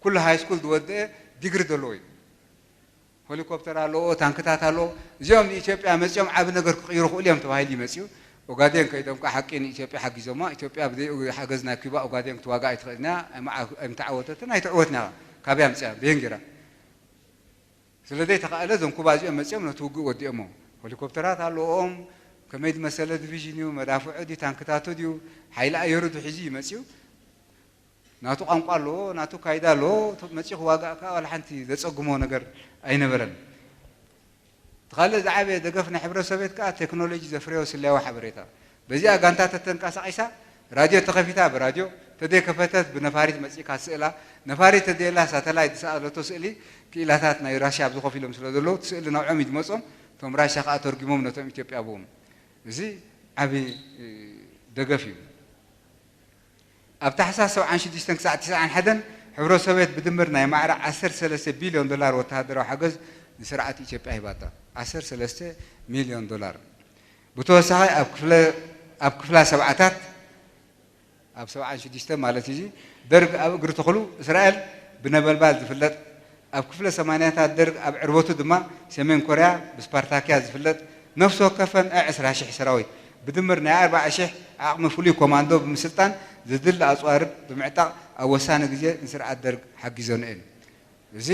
ኩሉ ሃይ ስኩል ዝወደአ ዲግሪ ዘለዎ እዩ። ሄሊኮፕተር ኣለዎ፣ ታንክታት ኣለዎ። እዚኦም ንኢትዮጵያ መጺኦም ዓቢ ነገር ክቕይሩ ክእሉ እዮም ተባሂሉ እዩ መጺኡ። ኦጋዴን ከይዶም ከኣ ሓቂ ንኢትዮጵያ ሓጊዞማ። ኢትዮጵያ ብዘይ ሓገዝ ናይ ኪባ ኦጋዴን ክትዋጋእ ኣይትኽእልን እያ። ኣይምዓ-፣ ኣይምተዓወተትን ኣይተዕወትን እያ። ካበይ ኣምጺኣ? በየን ጌራ? ስለ ዘይተኻእለ እዞም ኩባ እዚኦም መጺኦም ነቲ ውግእ ወዲኦሞ። ሄሊኮፕተራት ኣለዎም። ከመይ ዝመሰለ ዲቪዥን እዩ? መዳፍዑ ድዩ? ታንክታቱ ድዩ? ሓይሊ ኣየሩ ድዩ ሒዙ እዩ መጺኡ? ናቱ ቋንቋ ኣለዎ፣ ናቱ ካይዳ ኣለዎ። መጺኡ ክዋጋእ ከኣ ዋላ ሓንቲ ዘጸግሞ ነገር ኣይነበረን። እቲ ካልእ ዝዓበየ ደገፍ ናይ ሕብረት ሶቪየት ከኣ ቴክኖሎጂ ዘፍረዮ ስለያዊ ሓበሬታ። በዚኣ ጋንታ ተተንቀሳቒሳ፣ ራድዮ ተኸፊታ ብራድዮ፣ ተዘይከፈተት ብነፋሪት መጺእካ ትስእላ፣ ነፋሪት ተዘየላ ሳተላይት ዝሰኣለቶ ስእሊ ክኢላታት ናይ ራሽያ ኣብዚ ኮፍ ኢሎም ስለ ዘለዉ፣ እቲ ስእሊ ናብዖም እዩ ዝመጾም፣ እቶም ራሽያ ከኣ ተርጉሞም ነቶም ኢትዮጵያ ብኦም። እዚ ዓቢ፣ እ፣ ደገፍ እዩ። ኣብ ታሕሳስ ሰብዓን ሽዱሽተን ክሳዕ ትስዓን ሓደን ሕብረት ሶቪየት ብድምር ናይ ማዕረ ዓሰርተ ሰለስተ ቢልዮን ዶላር ወተሃደራዊ ሓገዝ ንስርዓት ኢትዮጵያ ሂባታ። ዓሰርተ ሰለስተ ሚልዮን ዶላር። ብተወሳኺ ኣብ ክፍለ-፣ ኣብ ክፍላ ሰብዓታት፣ ኣብ ሰብዓን ሽዱሽተ ማለት እዩ፣ ደርግ ኣብ እግሪ ተኽሉ እስራኤል ብነበልባል ዝፍለጥ፣ ኣብ ክፍለ ሰማንያታት ደርግ ኣብ ዕርበቱ ድማ ሰሜን ኮርያ ብስፓርታክያ ዝፍለጥ ነፍሲ ወከፈን ዕስራ ሽሕ ሰራዊት ብድምር ናይ ኣርብዓ ሽሕ ዓቕሚ ፍሉይ ኮማንዶ ብምስልጣን ዝድለ ኣጽዋር ብምዕጣቕ ኣብ ወሳኒ ግዜ ንስርዓት ደርግ ሓጊዘን እየን። እዚ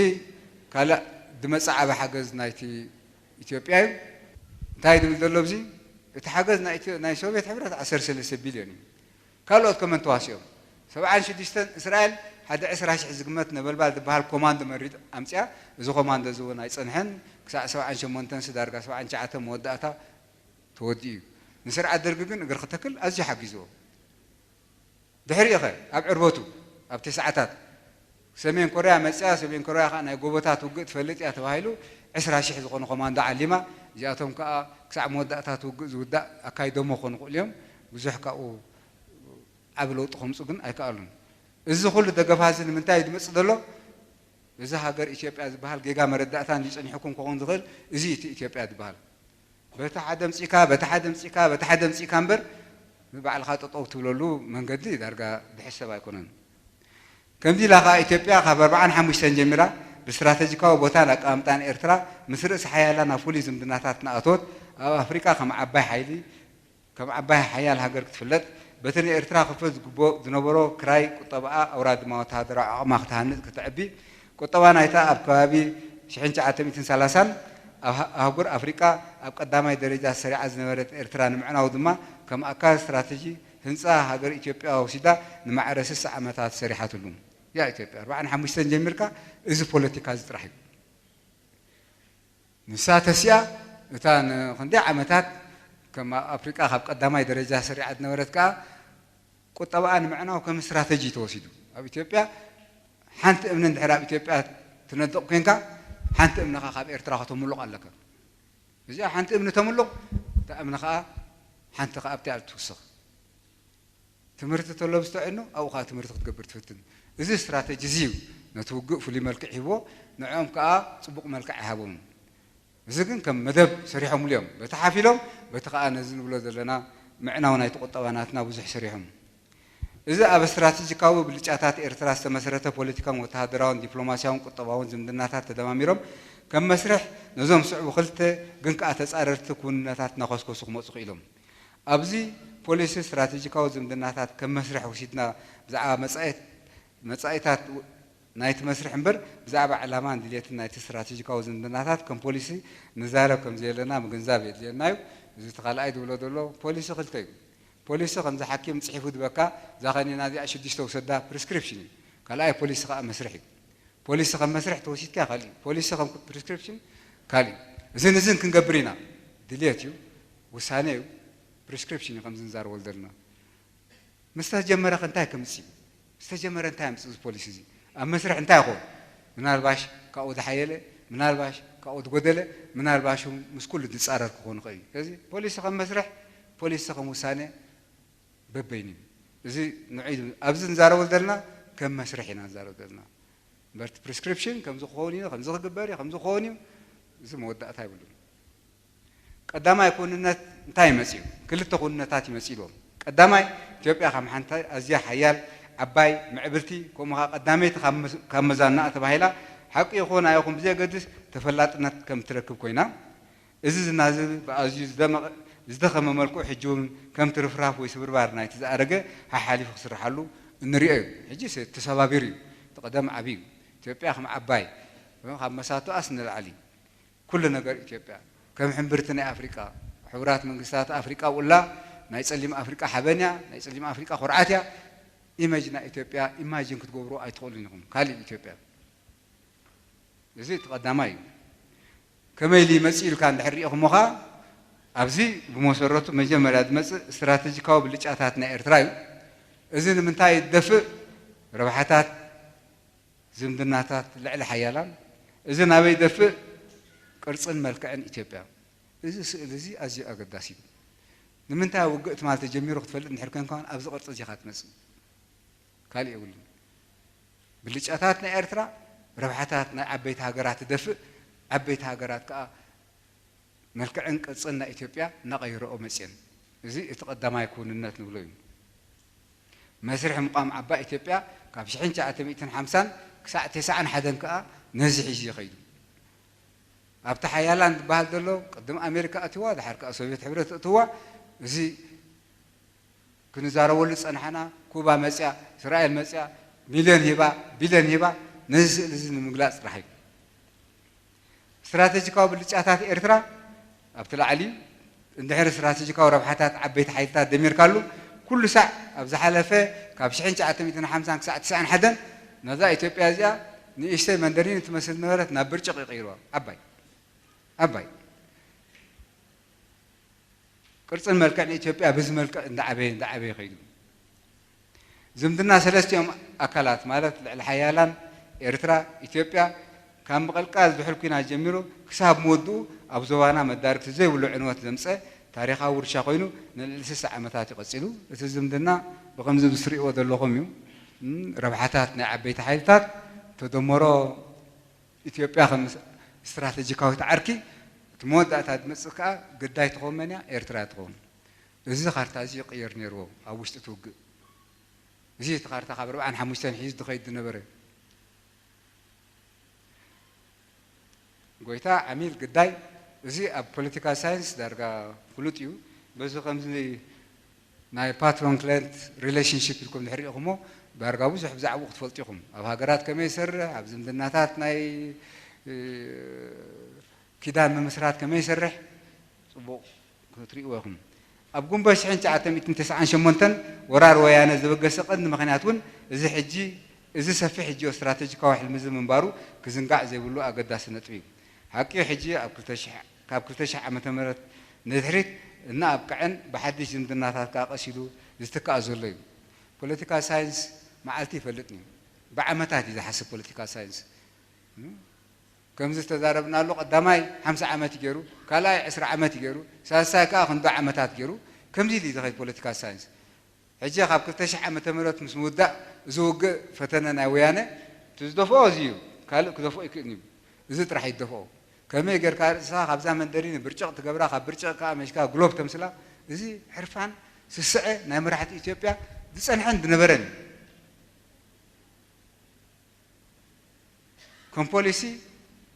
ካልእ ዝመጽእ ዓቢ ሓገዝ ናይቲ ኢትዮጵያ እዩ። እንታይ ዝብል ዘሎ ኣብዚ? እቲ ሓገዝ ናይ ኢትዮ-፣ ናይ ሶቪየት ሕብረት ዓሰርተ ሰለስተ ቢልዮን እዩ። ካልኦት ከመን ተዋሲኦም። ሰብዓን ሽዱሽተን እስራኤል ሓደ ዕስራ ሽሕ ዝግመት ነበልባል ዝበሃል ኮማንዶ መሪድ ኣምጽያ። እዚ ኮማንዶ እዚ እውን ኣይጸንሐን። ክሳዕ ሰብዓን ሸሞንተን ሲ ዳርጋ ሰብዓን ትሽዓተን መወዳእታ ተወዲኡ እዩ። ንስርዓት ደርጊ ግን እግሪ ክተክል ኣዝዩ ሓጊዝዎ። ድሕሪኡ ኸ ኣብ ዕርበቱ ኣብ ተስዓታት ሰሜን ኮርያ መጽያ፣ ሰሜን ኮርያ ኸኣ ናይ ጎቦታት ውግእ ትፈልጥ እያ ተባሂሉ ዕስራ ሽሕ ዝኾኑ ኮማንዶ ዓሊማ። እዚኣቶም ከኣ ክሳዕ መወዳእታ እቲ ውግእ ዝውዳእ ኣካይዶሞ ክኾኑ ይኽእሉ እዮም። ብዙሕ ካብኡ ዓቢ ለውጢ ከምጹ ግን ኣይከኣሉን። እዚ ኩሉ ደገፋ እዚ ንምንታይ እዩ ዝመጽእ ዘሎ? እዚ ሃገር ኢትዮጵያ ዝበሃል ጌጋ መረዳእታ እንድዩ ጸኒሑኩም ክኸውን ዝኽእል፣ እዚ እቲ ኢትዮጵያ ዝበሃል። በቲ ሓደ ኣምጺእካ፣ በቲ ሓደ ኣምጺእካ፣ በቲ ሓደ ኣምጺእካ እምበር፣ ንባዕልኻ ጠጠው ትብለሉ መንገዲ ዳርጋ ዝሕሰብ ኣይኮነን። ከምዚ ኢላ ኸኣ ኢትዮጵያ ካብ ኣርብዓን ሓሙሽተን ጀሚራ ብስትራተጂካዊ ቦታን ኣቀማምጣን ኤርትራ ምስ ርእሰ ሓያላን ኣብ ፍሉይ ዝምድናታት እናኣተወት፣ ኣብ ኣፍሪቃ ከም ዓባይ ሓይሊ፣ ከም ዓባይ ሓያል ሃገር ክትፍለጥ፣ በቲ ንኤርትራ ክፍል ዝግብኦ ዝነበሮ ክራይ ቁጠባኣ ኣውራ ድማ ወተሃደራዊ ዓቕማ ክትሃንጽ፣ ከተዕቢ፣ ቁጠባ ናይታ ኣብ ከባቢ ሽሕን ትሽዓተ ሚእትን ሰላሳን ኣብ ሃ-፣ ኣህጉር ኣፍሪቃ ኣብ ቀዳማይ ደረጃ ተሰሪዓ ዝነበረት ኤርትራ ንምዕናው ድማ ከም ኣካል ስትራተጂ ህንጻ ሃገር ኢትዮጵያ ወሲዳ ንማዕረ ስሳ ዓመታት ሰሪሓትሉ እያ። ኢትዮጵያ ኣርብዓን ሓሙሽተን ጀሚርካ እዚ ፖለቲካ እዚ ጥራሕ እዩ። ንሳ ተሲኣ እታ ንክንደይ ዓመታት ከም ኣፍሪቃ ካብ ቀዳማይ ደረጃ ሰሪዓ ዝነበረት ከኣ ቁጠባኣ ንምዕናው ከም ስትራተጂ ተወሲዱ። ኣብ ኢትዮጵያ ሓንቲ እምኒ እንድሕር ኣብ ኢትዮጵያ ትነድቕ ኮንካ፣ ሓንቲ እምኒ ኸኣ ካብ ኤርትራ ከተምሉቕ ኣለካ። እዚኣ ሓንቲ እምኒ ተምሉቕ፣ እታ እምኒ ኸኣ ሓንቲ ኸኣ ኣብቲኣ ትውስኽ። እቲ ትምህርቲ ተሎ ብዝተዕኑ ኣብኡ ከዓ ትምህርቲ ክትገብር ትፍትን። እዚ ስትራተጂ እዚ እዩ ነቲ ውግእ ፍሉይ መልክዕ ሂብዎ፣ ንዕኦም ከዓ ፅቡቕ መልክዕ ኣይሃቦምን። እዚ ግን ከም መደብ ሰሪሖምሉ እዮም። በቲ ሓፍ ኢሎም፣ በቲ ከዓ ነዚ ንብሎ ዘለና ምዕናው ናይቲ ቁጠባ ናትና ብዙሕ ሰሪሖም። እዚ ኣብ ስትራተጂካዊ ብልጫታት ኤርትራ ዝተመስረተ ፖለቲካን ወተሃደራውን ዲፕሎማስያውን ቁጠባውን ዝምድናታት ተደማሚሮም ከም መስርሕ ነዞም ዝስዕቡ ክልተ ግን ከኣ ተጻረርቲ ክውንነታት እናኾስኮሱ ክመጹ ክኢሎም። ኣብዚ ፖሊሲ ስትራተጂካዊ ዝምድናታት ከም መስርሕ ወሲድና ብዛዕባ መጻኢት መጻኢታት ናይቲ መስርሕ እምበር ብዛዕባ ዕላማን ድልየትን ናይቲ ስትራተጂካዊ ዝምድናታት ከም ፖሊሲ ንዛረብ ከም ዘየለና ምግንዛብ የድልየና እዩ። እዚ እቲ ካልኣይ ዝብሎ ዘሎ ፖሊሲ ክልተ እዩ። ፖሊሲ ከምዚ ሓኪም ጽሒፉ ዝበካ እዛ ከኒና እዚኣ ሽዱሽተ ውሰዳ ፕሪስክሪፕሽን እዩ። ካልኣይ ፖሊሲ ከኣ መስርሕ እዩ። ፖሊሲ ከም መስርሕ ተወሲድካ ካልእ እዩ። ፖሊሲ ከም ፕሪስክሪፕሽን ካልእ እዩ። እዝን እዝን ክንገብር ኢና ድልየት እዩ፣ ውሳኔ እዩ፣ ፕሪስክሪፕሽን እዩ ከምዚ ንዛረበሉ ዘለና። ምስ ተጀመረ ከ እንታይ ከምጽእ እዩ? ምስ ተጀመረ እንታይ ኣምጽእ እዚ ፖሊሲ እዚ? ኣብ መስርሕ እንታይ ይኸውን? ምናልባሽ ካብኡ ዝሓየለ፣ ምናልባሽ ካብኡ ዝጎደለ፣ ምናልባሽ እውን ምስ ኩሉ ዝጻረር ክኸውን ይኽእል እዩ። ስለዚ ፖሊሲ ከም መስርሕ፣ ፖሊሲ ከም ውሳነ በበይኑ እዩ። እዚ ንዑ ኣብዚ ንዛረበሉ ዘለና ከም መስርሕ ኢና ንዛረብ ዘለና። በርቲ ፕሪስክሪፕሽን ከምዚ ክኸውን እዩ፣ ከምዚ ክግበር እዩ፣ ከምዚ ክኸውን እዩ፣ እዚ መወዳእታ የብሉን። ቀዳማይ ክውንነት እንታይ ይመጽእ እዩ? ክልተ ክውንነታት ይመጽእ ኢልዎም። ቀዳማይ፣ ኢትዮጵያ ከም ሓንቲ ኣዝያ ሓያል፣ ዓባይ፣ ምዕብልቲ፣ ከምኡ ኸኣ ቀዳመይቲ ካብ መዝ-፣ ካብ መዛናኣ ተባሂላ፣ ሓቂ ይኹን ኣይኹን ብዘየገድስ ተፈላጥነት ከም እትረክብ ኮይና፣ እዚ ዝና እዚ ብኣዝዩ ዝደመቐ-፣ ዝደኸመ መልክዑ ሕጂ እውን ከም ትርፍራፍ ወይ ስብርባር ናይቲ ዝኣረገ ሓሓሊፉ ክስርሓሉ እንሪኦ እዩ። ሕጂ ስ-፣ ተሰባቢሩ እዩ። እቲ ቀደም ዓብዩ እዩ። ኢትዮጵያ ከም ዓባይ፣ ካብ መሳቱኣስ ንላዕሊ። ኩሉ ነገር ኢትዮጵያ ከም ሕምብርቲ ናይ ኣፍሪቃ፣ ሕቡራት መንግስታት ኣፍሪቃ ውላ ናይ ጸሊም ኣፍሪቃ ሓበን እያ፣ ናይ ጸሊም ኣፍሪቃ ኩርዓት እያ። ኢመጅ ናይ ኢትዮጵያ ኢማጂን ክትገብሩ ኣይትኽእሉን ኢኹም። ካልእ ኢትዮጵያ። እዚ እቲ ቀዳማይ እዩ። ከመይ ኢሉ ይመጽእ ኢልካ እንድሕር ሪኢኹሞ ኸኣ፣ ኣብዚ ብመሰረቱ መጀመርያ ዝመጽእ ስትራተጂካዊ ብልጫታት ናይ ኤርትራ እዩ። እዚ ንምንታይ እዩ ዝደፍእ? ረብሓታት ዝምድናታት ልዕሊ ሓያላን፣ እዚ ናበይ ይደፍእ? ቅርጽን መልክዕን ኢትዮጵያ። እዚ ስእሊ እዚ ኣዝዩ ኣገዳሲ እዩ። ንምንታይ ውግእ ትማል ተጀሚሩ ክትፈልጥ እንድሕር ኮንካ እውን ኣብዚ ቅርጺ እዚ ኢኻ ትመጽእ። ካልእ የብሉን። ብልጫታት ናይ ኤርትራ ረብሓታት ናይ ዓበይቲ ሃገራት ትደፍእ፣ ዓበይቲ ሃገራት ከኣ መልክዕን ቅርጽን ናይ ኢትዮጵያ እናቐየረኦ መጽየን። እዚ እቲ ቀዳማይ ክውንነት ንብሎ እዩ። መስርሕ ምቋም ዓባይ ኢትዮጵያ ካብ ሽሕን ትሽዓተ ሚእትን ሓምሳን ክሳዕ ተስዓን ሓደን ከኣ ነዚ ሒዙ እዩ ከይዱ። ኣብቲ ሓያላን ዝበሃል ዘሎ ቅድም ኣሜሪካ ኣትዋ፣ ድሓር ከኣ ሶቪየት ሕብረት ኣትዋ። እዚ ክንዛረበሉ ዝጸናሕና፣ ኩባ መጽያ፣ እስራኤል መጽያ፣ ሚልዮን ሂባ፣ ቢልዮን ሂባ፣ ነዚ ስእሊ እዚ ንምግላጽ ጥራሕ እዩ። ስትራተጂካዊ ብልጫታት ኤርትራ ኣብቲ ላዕሊ፣ እንድሕር ስትራተጂካዊ ረብሓታት ዓበይቲ ሓይልታት ደሚርካሉ፣ ኩሉ ሳዕ ኣብ ዝሓለፈ ካብ ሽሕን ትሽዓተ ሚእትን ሓምሳን ክሳዕ ትስዓን ሓደን ነዛ ኢትዮጵያ እዚኣ ንእሽተይ መንደሪን እትመስል ነበረት ናብ ብርጭቕ ይቕይርዋ። ዓባይ፣ ዓባይ። ቅርጽን መልክዕን ኢትዮጵያ በዚ መልክዕ እንዳዓበየ፣ እንዳዓበየ ከይዱ። ዝምድና ሰለስቲኦም ኣካላት ማለት ልዕሊ ሓያላን ኤርትራ፣ ኢትዮጵያ፣ ካብ ምቕልቃል ዝሑል ኲናት ጀሚሩ ክሳብ መወድኡ ኣብ ዞባና መዳርግቲ ዘይብሉ ዕንወት ዘምጸ ታሪኻዊ ውርሻ ኮይኑ ንልዕሊ ስሳ ዓመታት እዩ ቀጺሉ። እቲ ዝምድና ብኸምዚ ምስ ትርእይዎ ዘለኹም እዩ። እም፣ ረብሓታት ናይ ዓበይቲ ሓይልታት ተደመሮ ኢትዮጵያ ከም ስትራተጂካዊት ዓርኪ እቲ መወዳእታ ዝመጽእ ከኣ ግዳይ ትኸውን መን እያ? ኤርትራ እያ ትኸውን። እዚ ካርታ እዚ ይቕየር ነይርዎ ኣብ ውሽጢ እቲ ውግእ። እዚ እቲ ካርታ ካብ ኣርብዓን ሓሙሽተን ሒዙ ዝኸይድ ዝነበረ። ጎይታ ዓሚል ግዳይ፣ እዚ ኣብ ፖለቲካል ሳይንስ ዳርጋ ፍሉጥ እዩ። በዚ ከምዚ ናይ ፓትሮን ክላየንት ሪሌሽንሺፕ ኢልኩም ድሕር ሪኢኹሞ፣ ዳርጋ ብዙሕ ብዛዕባኡ ክትፈልጡ ኢኹም። ኣብ ሃገራት ከመይ ይሰርሕ፣ ኣብ ዝምድናታት ናይ፣ እ፣ ኪዳን ምምስራት ከመይ ይሰርሕ፣ ጽቡቕ ክትርእይዎ ኢኹም። ኣብ ግንቦት ሽሕን ትሽዓተ ሚእትን ተስዓን ሸሞንተን ወራር ወያነ ዝበገሰ ቀንዲ ምኽንያት እውን እዚ ሕጂ፣ እዚ ሰፊሕ ጂኦ ስትራተጂካዊ ሕልሚ እዚ ምንባሩ ክዝንጋዕ ዘይብሉ ኣገዳሲ ነጥቢ እዩ። ሓቂ ሕጂ ኣብ ክልተ ሽሕ፣ ካብ ክልተ ሽሕ ዓመተ ምህረት ንድሕሪት እናኣብቅዐን ብሓድሽ ዝምድናታት ከኣ ቀስ ኢሉ ዝትካእ ዘሎ እዩ። ፖለቲካል ሳይንስ መዓልቲ ይፈልጥን እዩ። ብዓመታት እዩ ዝሓስብ ፖለቲካል ሳይንስ። ከምዚ ዝተዛረብናሉ ቀዳማይ ሓምሳ ዓመት እዩ ገይሩ፣ ካልኣይ ዕስራ ዓመት እዩ ገይሩ፣ ሳልሳይ ከኣ ክንዶ ዓመታት ገይሩ፣ ከምዚ ኢሉ እዩ ዝኸይድ ፖለቲካል ሳይንስ። ሕጂ ካብ ክልተ ሽሕ ዓመተ ምህረት ምስ ምውዳእ እዚ ውግእ ፈተነ ናይ ወያነ እቲ ዝደፍኦ እዚ እዩ። ካልእ ክደፍኦ ይክእልን እዩ። እዚ ጥራሕ ይደፍኦ። ከመይ ጌርካ ርእስኻ ካብዛ መንደሪ ንብርጭቕ ትገብራ፣ ካብ ብርጭቕ ከኣ መሽካ ግሎብ ተምስላ፣ እዚ ሕርፋን ስስዐ ናይ መራሕቲ ኢትዮጵያ ዝጸንሐን ዝነበረን እዩ። ከም ፖሊሲ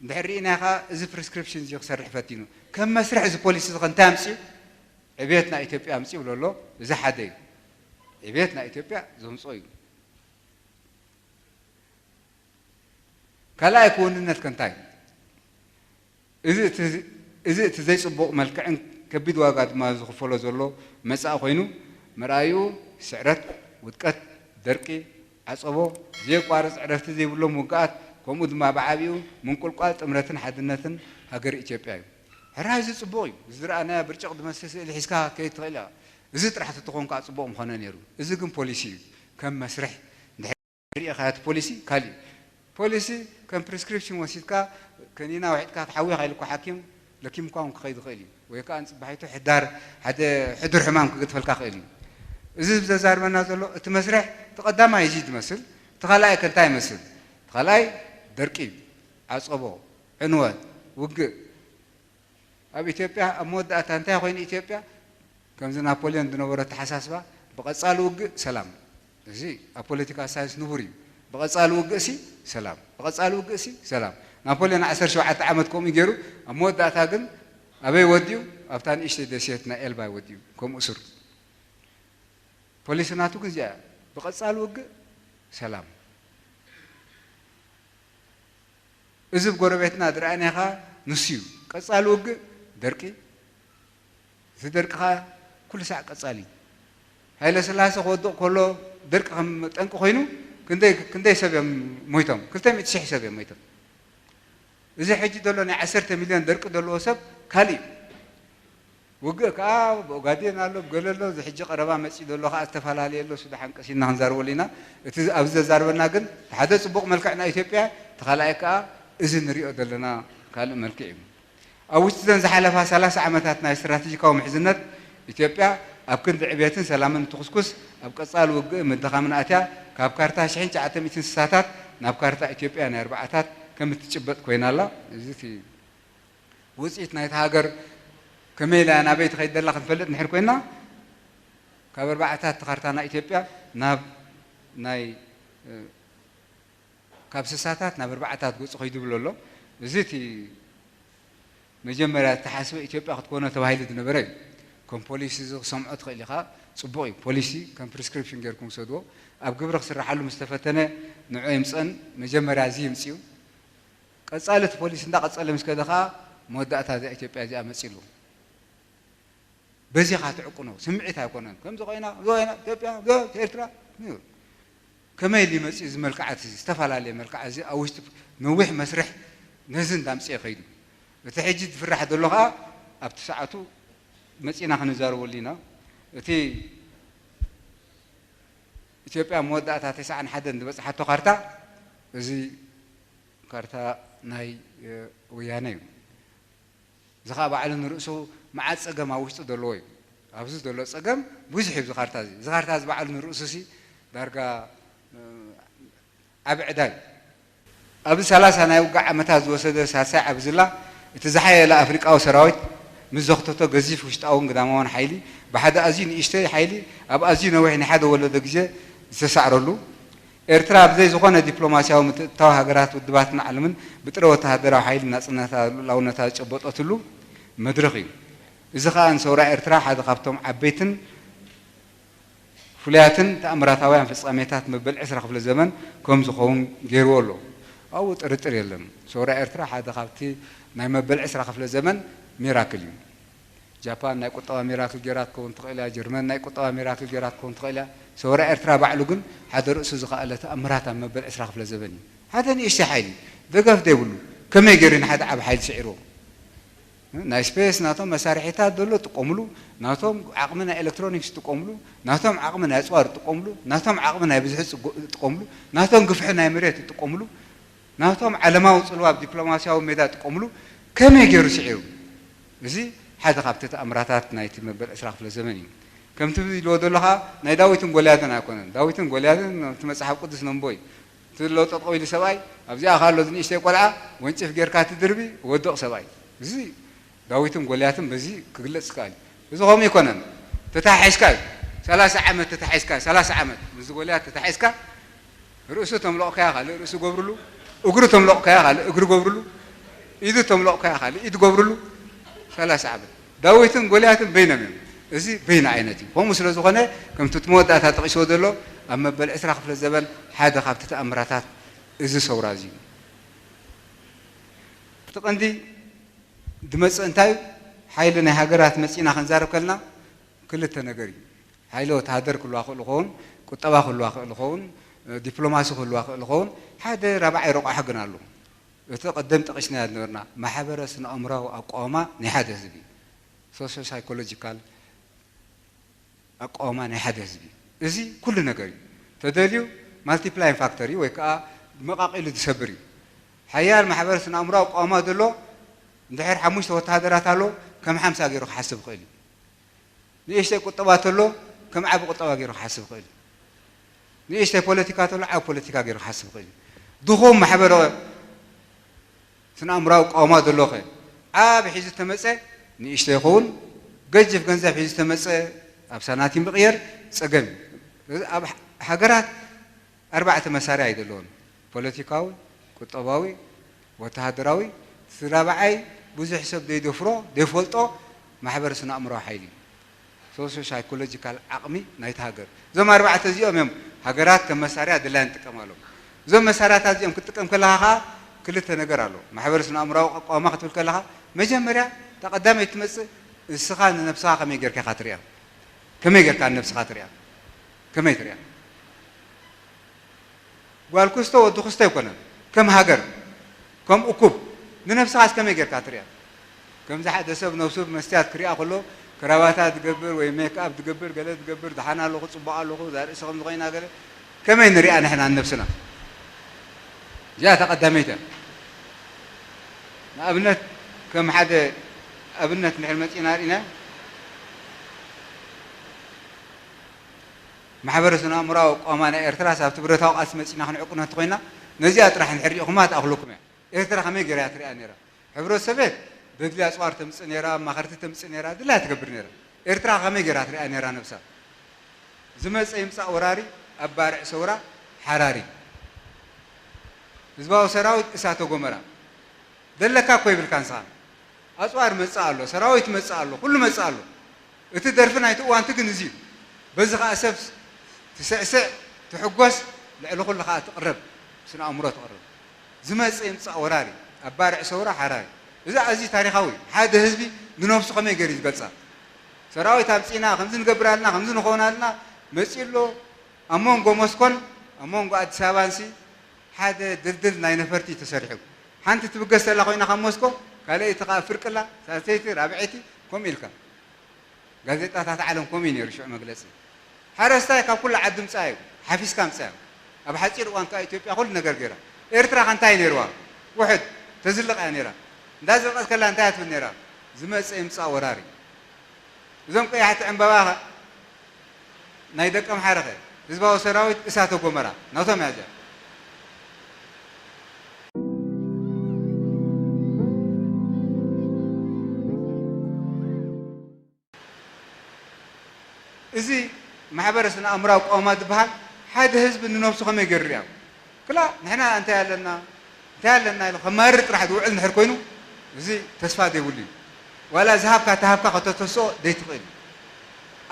እንድሕር ርኢናዮ ከኣ እዚ ፕሪስክሪፕሽን እዚ ክሰርሕ ፈቲኑ። ከም መስርሕ እዚ ፖሊሲ እዚ ከ እንታይ ኣምጽኡ? ዕብየት ናይ ኢትዮጵያ ኣምጽኡ ይብሎ ኣሎ። እዚ ሓደ እዩ። ዕብየት ናይ ኢትዮጵያ ዘምጽኦ እዩ። ካልኣይ ክውንነት ከ እንታይ? እዚ እቲ እዚ እቲ ዘይጽቡቕ መልክዕን ከቢድ ዋጋ ድማ ዝኽፈሎ ዘሎ መጻኢ ኮይኑ፣ መርኣይኡ ስዕረት፣ ውድቀት፣ ደርቂ፣ ዓጸቦ፣ ዘየቋርጽ ዕረፍቲ ዘይብሎም ውግኣት፣ ከምኡ ድማ ብዓቢኡ ምንቁልቋል ጥምረትን ሓድነትን ሃገር ኢትዮጵያ እዩ። ሕራይ እዚ ጽቡቕ እዩ። እዚ ዝረኣናዮ ብርጭቕ ዝመስል ስእሊ ሒዝካ ክትከይድ ትኽእል ኢኻ። እዚ ጥራሕ ተተኾን ከኣ ጽቡቕ ምኾነ ነይሩ። እዚ ግን ፖሊሲ እዩ። ከም መስርሕ እንድሕር ርኢኻዮ እቲ ፖሊሲ ካልእ እዩ። ፖሊሲ ከም ፕሪስክሪፕሽን ወሲድካ ከኒና ውሒጥካ ተሓዊኻ ኢሉ እኮ ሓኪም ለኪምካ እውን ክኸይድ ይኽእል እዩ። ወይ ከኣ ንጽባሒቱ ሕዳር ሓደ ሕዱር ሕማም ክገድፈልካ ክእል እዩ። እዚ ዘዛርበና ዘሎ እቲ መስርሕ እቲ ቀዳማይ እዚ ዝመስል፣ እቲ ካልኣይ ከ እንታይ ይመስል? እቲ ካልኣይ ደርቂ እዩ። ዓጸቦ፣ ዕንወት፣ ውግእ። ኣብ ኢትዮጵያ ኣብ መወዳእታ እንታይ ኮይኑ ኢትዮጵያ? ከምዚ ናፖልዮን ዝነበሮ ኣተሓሳስባ ብቐጻሊ ውግእ ሰላም። እዚ ኣብ ፖለቲካ ሳይንስ ንቡር እዩ። ብቐጻሊ ውግእ ሲ ሰላም፣ ብቐጻሊ ውግእ ሲ ሰላም። ናፖልዮን ዓሰርተ ሸውዓተ ዓመት ከምኡ ገይሩ፣ ኣብ መወዳእታ ግን ኣበይ ወዲኡ? ኣብታ ንእሽተይ ደሴት ናይ ኤልባይ ወዲኡ ከምኡ ሱር። ፖሊሲ ናቱ ግን እዚኣ እያ። ብቐጻሊ ውግእ ሰላም። እዚ ኣብ ጎረቤትና ዝረኣናዮ ኸኣ ንሱ እዩ። ቀጻሊ ውግእ ደርቂ፣ እቲ ደርቂ ኸኣ ኩሉ ሳዕ ቀጻሊ እዩ። ሃይለ ስላሰ ክወድቕ ከሎ ደርቂ ከም ጠንቂ ኮይኑ ክንደይ፣ ክንደይ ሰብ እዮም ሞይቶም? ክልተ ሚእቲ ሽሕ ሰብ እዮም ሞይቶም። እዚ ሕጂ ዘሎ ናይ ዓሰርተ ሚልዮን ደርቂ ዘለዎ ሰብ ካልእ እዩ። ውግእ ከኣ ብኦጋዴን ኣሎ፣ ብገለ ኣሎ፣ እዚ ሕጂ ቀረባ መጺኡ ዘሎ ከኣ ዝተፈላለየ ኣሎ፣ እሱ ደሓን ቀስ ኢልና ክንዛረበሉ ኢና። እቲ ኣብዚ ዘዛርበና ግን እቲ ሓደ ጽቡቕ መልክዕ ናይ ኢትዮጵያ፣ እቲ ካልኣይ ከኣ እዚ ንሪኦ ዘለና ካልእ መልክዕ እዩ። ኣብ ውሽጢ እዘን ዝሓለፋ ሰላሳ ዓመታት ናይ ስትራተጂካዊ ምሕዝነት ኢትዮጵያ ኣብ ክንዲ ዕብየትን ሰላምን እንትኹስኩስ ኣብ ቀጻሊ ውግእ ምድኻምን ኣትያ ካብ ካርታ ሽሕን ትሽዓተ ሚእትን ስሳታት ናብ ካርታ ኢትዮጵያ ናይ ኣርባዓታት ከም እትጭበጥ ኮይና ኣላ። እዚ እቲ ውጽኢት ናይታ ሃገር ከመይ ኢላ ናበይ ትኸይድ ዘላ ክንፈልጥ እንድሕር ኮይና፣ ካብ ኣርባዓታት እቲ ካርታ ናይ ኢትዮጵያ ናብ ናይ፣ እ፣ ካብ ስሳታት ናብ ኣርባዓታት ገጹ ከይዱ ይብል ኣሎ። እዚ እቲ መጀመርያ ዝተሓስበ ኢትዮጵያ ክትኮኖ ተባሂሉ ዝነበረ እዩ። ከም ፖሊሲ እዚ ክሰምዖ ትኽእል ኢኻ፣ ጽቡቕ እዩ። ፖሊሲ ከም ፕሪስክሪፕሽን ጌርኩም ውሰድዎ። ኣብ ግብሪ ክስርሓሉ ምስ ተፈተነ ንዑ የምጽአን መጀመርያ እዚ ይምጽኡ። ቀጻሊ እቲ ፖሊሲ እንዳቐጸለ ምስ ከደ ኸኣ መወዳእታ እዛ ኢትዮጵያ እዚኣ መጺሉ። በዚ ኸኣ ትዕቅኖ ስምዒት ኣይኮነን። ከምዚ ኮይና፣ እዚ ኮይና፣ ኢትዮጵያ፣ እዚ ኤርትራ፣ ከመይ ኢሉ ይመጽእ እዚ መልክዓት እዚ? ዝተፈላለየ መልክዓት እዚ ኣብ ውሽጢ ነዊሕ መስርሕ ነዚ እንዳምጽኤ ከይዱ። እቲ ሕጂ ዝፍራሕ ዘሎ ኸኣ ኣብቲ ሰዓቱ መጺና ክንዛረበሉ ኢና። እቲ ኢትዮጵያ መወዳእታ ተስዓን ሓደን ዝበጽሓቶ ካርታ፣ እዚ ካርታ ናይ፣ እ፣ ወያነ እዩ። እዚ ኸኣ ባዕሉ ንርእሱ መዓት ጸገም ኣብ ውሽጡ ዘለዎ እዩ። ኣብዚ ዘሎ ጸገም ብዙሕ እዩ። እዚ ካርታ እዚ፣ እዚ ካርታ እዚ ባዕሉ ንርእሱ ሲ ዳርጋ፣ እ፣ ዓቢ ዕዳ እዩ። ኣብዚ ሰላሳ ናይ ውግእ ዓመታት ዝወሰደ ሳልሳይ ዓቢ ዝላ፣ እቲ ዝሓየለ ኣፍሪቃዊ ሰራዊት ምስ ዘኽተቶ ገዚፍ ውሽጣውን ግዳማውን ሓይሊ፣ ብሓደ ኣዝዩ ንእሽተይ ሓይሊ ኣብ ኣዝዩ ነዊሕ ናይ ሓደ ወለዶ ግዜ ዝተሳዕረሉ፣ ኤርትራ ብዘይ ዝኾነ ዲፕሎማስያዊ ምትእትታው ሃገራት፣ ውድባትን ዓለምን ብጥረ ወተሃደራዊ ሓይሊ ናጽነታ፣ ልኡላውነታ ዝጨበጠትሉ መድረኽ እዩ። እዚ ኸኣ ንሰውራ ኤርትራ ሓደ ካብቶም ዓበይትን ፍሉያትን ተኣምራታውያን ፍጻሜታት መበል ዕስራ ክፍለ ዘመን ከም ዝኸውን ገይርዎ ኣሎ። ኣብኡ ጥርጥር የለን። ሰውራ ኤርትራ ሓደ ካብቲ ናይ መበል ዕስራ ክፍለ ዘመን ሚራክል እዩ። ጃፓን ናይ ቁጠባ ሚራክል ገይራ ክትከውን ትኽእል እያ። ጀርመን ናይ ቁጠባ ሚራክል ገይራ ክትከውን ትኽእል እያ። ሰውራ ኤርትራ ባዕሉ ግን ሓደ ርእሱ ዝኸኣለ ተኣምራት ኣብ መበል ዕስራ ክፍለ ዘበን እዩ። ሓደ ንእሽተይ ሓይሊ፣ ደገፍ ዘይብሉ፣ ከመይ ገይሩ ንሓደ ዓቢ ሓይሊ ስዒርዎ? ናይ ስፔስ ናቶም መሳርሒታት ዘሎ ጥቀምሉ፣ ናቶም ዓቕሚ ናይ ኤሌክትሮኒክስ ጥቀምሉ፣ ናቶም ዓቕሚ ናይ ኣጽዋር ጥቀምሉ፣ ናቶም ዓቕሚ ናይ ብዝሒ ጽጎ-፣ ጥቀምሉ፣ ናቶም ግፍሒ ናይ መሬት ጥቀምሉ፣ ናቶም ዓለማዊ ጽልዋ ኣብ ዲፕሎማስያዊ ሜዳ ጥቀምሉ። ከመይ ገይሩ ስዒሩ? እዚ ሓደ ካብቲ ተኣምራታት ናይቲ መበል ዕስራ ክፍለ ዘመን እዩ። ከምቲ ኢልዎ ዘሎ ኸዓ ናይ ዳዊትን ጎልያትን ኣይኮነን። ዳዊትን ጎልያትን እቲ መጽሓፍ ቅዱስ ነንቦ እዩ። እቲ ኣሎ ጠጠው ኢሉ ሰብኣይ ኣብዚኣ ኸዓ ኣሎ ንእሽተይ ቆልዓ ወንጭፍ ጌርካ ትድርቢ ወድቕ ሰብኣይ። እዚ ዳዊትን ጎልያትን በዚ ክግለጽ ይከኣል እዩ። እዚ ከምኡ ኣይኮነን። ተታሒዝካ እዩ። ሰላሳ ዓመት ተታሒዝካ፣ ሰላሳ ዓመት ምስዚ ጎልያት ተታሒዝካ ርእሱ ተምለቕካያ ካልእ ርእሱ ገብርሉ፣ እግሩ ተምለቕካያ ካልእ እግሪ ገብርሉ፣ ኢዱ ተምለቕካያ ካልእ ኢድ ገብርሉ። ሰላሳ ዓመት ዳዊትን ጎልያትን በይኖም እዮም። እዚ በይኑ ዓይነት እዩ። ከምኡ ስለ ዝኾነ ከምቲ እቲ መወዳእታ ጠቒስዎ ዘሎ ኣብ መበል ዕስራ ክፍለ ዘበን ሓደ ካብቲ ተኣምራታት እዚ ሰውራ እዚ እዩ። እቲ ቀንዲ ዝመጽእ እንታይ እዩ? ሓይሊ ናይ ሃገራት መጺእና ክንዛረብ ከለና ክልተ ነገር እዩ። ሓይሊ ወተሃደር ክህልዋ ክእል ይኸውን፣ ቁጠባ ክህልዋ ክእል ይኸውን፣ ዲፕሎማሲ ክህልዋ ክእል ይኸውን። ሓደ ራብዓይ ረቋሒ ግን ኣሎ። እቲ ቀደም ጠቒስናዮ ዝነበርና ማሕበረ ስነ ኣእምራዊ ኣቋውማ ናይ ሓደ ህዝቢ፣ ሶስዮ ሳይኮሎጂካል ኣቋውማ ናይ ሓደ ህዝቢ። እዚ ኩሉ ነገር እዩ። ተደልዩ ማልቲፕላይን ፋክተር እዩ ወይ ከዓ መቓቒሉ ዝሰብር እዩ። ሓያል ማሕበረ ስነ ኣእምራዊ ኣቋውማ ዘሎ እንድሕር ሓሙሽተ ወተሃደራት ኣሎ ከም ሓምሳ ገይሩ ክሓስብ ይኽእል እዩ። ንእሽተይ ቁጠባ ተሎ ከም ዓቢ ቁጠባ ገይሩ ክሓስብ ይኽእል እዩ። ንእሽተይ ፖለቲካ ተሎ ዓቢ ፖለቲካ ገይሩ ክሓስብ ይኽእል እዩ። ድኹም ማሕበረ ስነ ኣእምራዊ ኣቋውማ ዘሎ ኸ ዓቢ ሒዙ ተመጸ ንእሽተይ ይኸውን፣ ገጅፍ ገንዘብ ሒዙ ተመጸ ኣብ ሳናቲም ይቕየር ጸገም እዩ። ኣብ ሃገራት ኣርባዕተ መሳርያ እዩ ዘለዎን፣ ፖለቲካዊ፣ ቁጠባዊ፣ ወተሃደራዊ። እቲ ራብዓይ ብዙሕ ሰብ ዘይደፍሮ ዘይፈልጦ ማሕበረ ስነ ኣእምራዊ ሓይሊ እዩ። ሶስዮ ሳይኮሎጂካል ዓቕሚ ናይቲ ሃገር። እዞም ኣርባዕተ እዚኦም እዮም ሃገራት ከም መሳርያ ድላየን ትጥቀማሎም። እዞም መሳርያታት እዚኦም ክትጥቀም ከለኻ ኸዓ ክልተ ነገር ኣሎ። ማሕበረ ስነ ኣእምራዊ ኣቋውማ ክትብል ከለኻ መጀመርያ እታ ቀዳመይቲ ትመጽእ ንስኻ ንነብስኻ ከመይ ጌርካ ኢኻ ትሪኣ? ከመይ ጌርካ ንነብስኻ ትሪኣ? ከመይ ትሪኣ? ጓል ክስቶ ወዲ ክስቶ ኣይኮነን። ከም ሃገር፣ ከም እኩብ፣ ንነብስኻስ ከመይ ጌርካ ትሪኣ? ከምዚ ሓደ ሰብ ነብሱ ብመስትያት ክሪኣ ከሎ፣ ክራባታ ዝገብር ወይ ሜክኣፕ ዝገብር፣ ገለ ዝገብር፣ ደሓን ኣለኹ፣ ጽቡቕ ኣለኹ፣ እዛ ርእሲ ከምዚ ኮይና ገለ፣ ከመይ ንሪኣ ንሕና ንነብስና? እዚኣ እታ ቀዳመይቲ እያ። ንኣብነት፣ ከም ሓደ ኣብነት እንድሕር መጺእና ርኢና፣ ማሕበረ ስነ ኣእምራዊ ኣቋውማ ናይ ኤርትራስ ኣብቲ ብረታዊ ቃልሲ መጺእና ክንዕቅኖ እንተኾይና፣ ነዚኣ ጥራሕ እንድሕር ርኢኹማ ትኣኽለኩም እያ። ኤርትራ ከመይ ገይራ እያ ትሪኣ ነይራ? ሕብረት ሶቬት በድሊ ኣጽዋር ተምጽእ ነይራ፣ ኣማኸርቲ ተምጽእ ነይራ፣ ድላያ ትገብር ነይራ። ኤርትራ ከመይ ገይራ ትሪኣ ነይራ ነብሳ? ዝመጸ ይምጻእ ወራሪ፣ ኣብ ባርዕ ሰውራ ሓራሪ። ህዝባዊ ሰራዊት እሳተ ጎመራ። ደለካ እኮ ይብልካ ንስኻ። ኣጽዋር መጽእ ኣሎ፣ ሰራዊት መጽእ ኣሎ፣ ኩሉ መጽእ ኣሎ። እቲ ደርፊ ናይቲ እዋንቲ ግን እዚ እዩ። በዚ ኸኣ ሰብ ትስዕስዕ፣ ትሕጎስ፣ ልዕሊ ኩሉ ኸኣ ትቕረብ፣ ስነ ኣእምሮ ትቕረብ። ዝመጽእ ይምጻእ ወራሪ፣ ኣብ ባርዕ ሰውራ ሓራሪ። እዚ ኣዝዩ ታሪኻዊ እዩ። ሓደ ህዝቢ ንነብሱ ከመይ ገይሩ እዩ ዝገልጻ? ሰራዊት ኣምጺእና፣ ከምዚ ንገብር ኣለና፣ ከምዚ ንኸውን ኣለና፣ መጺኡ ኣሎ። ኣብ መንጎ ሞስኮን ኣብ መንጎ ኣዲስ ኣበባንሲ ሓደ ድልድል ናይ ነፈርቲ እዩ ተሰሪሑ። ሓንቲ ትብገስ ዘላ ኮይና ካብ ሞስኮ፣ ካልኣይቲ ኸኣ ፍርቂ ኣላ፣ ሳልሰይቲ፣ ራብዐይቲ፣ ከምኡ ኢልካ። ጋዜጣታት ዓለም ከምኡ እዩ ነይሩ ሽዑ መግለጺ። ሓረስታይ ካብ ኩሉ ዓዲ ምጻእ እዩ፣ ሓፊስካ ምጻእ እዩ። ኣብ ሓጺር እዋን ከኣ ኢትዮጵያ ኩሉ ነገር ገይራ። ኤርትራ ከ እንታይ ነይርዋ? ውሕድ፣ ተዝልቕ እያ ነይራ። እንዳዘልቐት ከላ እንታይ እያ ትብል ነይራ? ዝመጸ ይምጻእ ወራሪ። እዞም ቀያሕቲ ዕምበባ ኸ? ናይ ደቀምሓረ ኸ? ህዝባዊ ሰራዊት እሳተ ጎመራ ናቶም እያ እዚኣ። እዚ ማሕበረ ስነ ኣእምራዊ ኣቋውማ ዝበሃል ሓደ ህዝቢ ንነብሱ ከመይ ገይሩ ይሪኣ? ክላ ንሕና እንታይ ኣለና፣ እንታይ ኣለና ኢሉ ከማርር ጥራሕ ዝውዕል እንድሕር ኮይኑ፣ እዚ ተስፋ ዘይብሉ እዩ። ዋላ ዝሃብካ ተሃብካ ከተተስኦ ዘይትኽእል።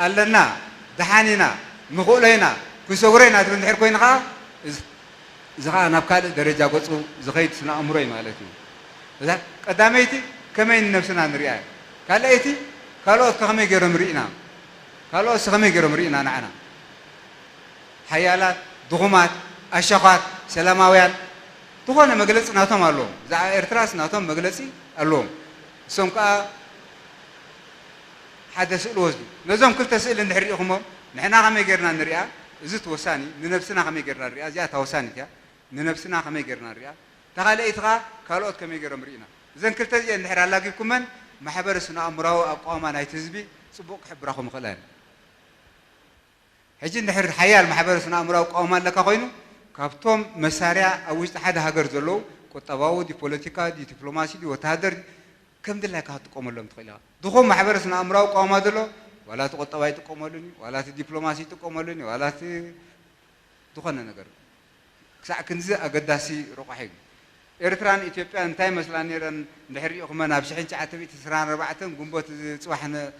ኣለና፣ ደሓን ኢና፣ ንኽእሎ ኢና፣ ክንሰግሮ ኢና ትብል እንድሕር ኮይኑ ኸዓ፣ እዚ እዚ ኸዓ ናብ ካልእ ደረጃ ገጹ ዝኸይድ ስነ ኣእምሮ እዩ ማለት እዩ። እዛ ቀዳመይቲ ከመይ ንነብስና ንሪኣ እያ። ካልኣይቲ ካልኦት ከ ከመይ ገይሮም ርኢና? ካልኦት ከመይ ገይሮም ርኢና ንዓና? ሓያላት፣ ድኹማት፣ ኣሻዃት፣ ሰላማውያን፣ ዝኾነ መግለጺ ናቶም ኣለዎም። ብዛዕባ ኤርትራስ ናቶም መግለጺ ኣለዎም። እሶም ከኣ ሓደ ስእሊ ወስዱ። ነዞም ክልተ ስእሊ እንድሕር ርኢኹሞም፣ ንሕና ከመይ ጌርና ንሪኣ? እዚ እቲ ወሳኒ፣ ንነብስና ከመይ ጌርና ንሪኣ? እዚኣ እታ ወሳኒት እያ። ንነብስና ከመይ ጌርና ንሪኣ? እታ ካልኣይቲ ኸኣ ካልኦት ከመይ ጌሮም ርኢና? እዘን ክልተ እዚአን እንድሕር ኣላጊብኩመን፣ ማሕበረ ስነ ኣእምራዊ ኣቋውማ ናይቲ ህዝቢ ጽቡቕ ክሕብራኹም ይኽእላ እየን። ሕጂ እንድሕር ሓያል ማሕበረ ስነ ኣእምራዊ ቃውማ ኣለካ ኮይኑ፣ ካብቶም መሳርያ ኣብ ውሽጢ ሓደ ሃገር ዘለዉ፣ ቁጠባዊ ድዩ፣ ፖለቲካ ድዩ፣ ዲፕሎማሲ ድዩ፣ ወተሃደር ድዩ፣ ከም ድላይካ ክትጥቀመሎም ትኽእል ኢኻ። ድኹም ማሕበረ ስነ ኣእምራዊ ቃውማ ዘሎ፣ ዋላ እቲ ቁጠባ ይጥቀመሉን እዩ፣ ዋላ እቲ ዲፕሎማሲ ይጥቀመሉን እዩ፣ ዋላ እቲ ዝኾነ ነገር። ክሳዕ ክንዚ ኣገዳሲ ረቋሒ እዩ። ኤርትራን ኢትዮጵያን እንታይ መስላ ነይረን እንድሕር ሪእኹመን፣ ኣብ ሽሕን ትሽዓተ ሚእትን ዕስራን ኣርባዕተን ግንቦት እዚ ጽባሕ ን-፣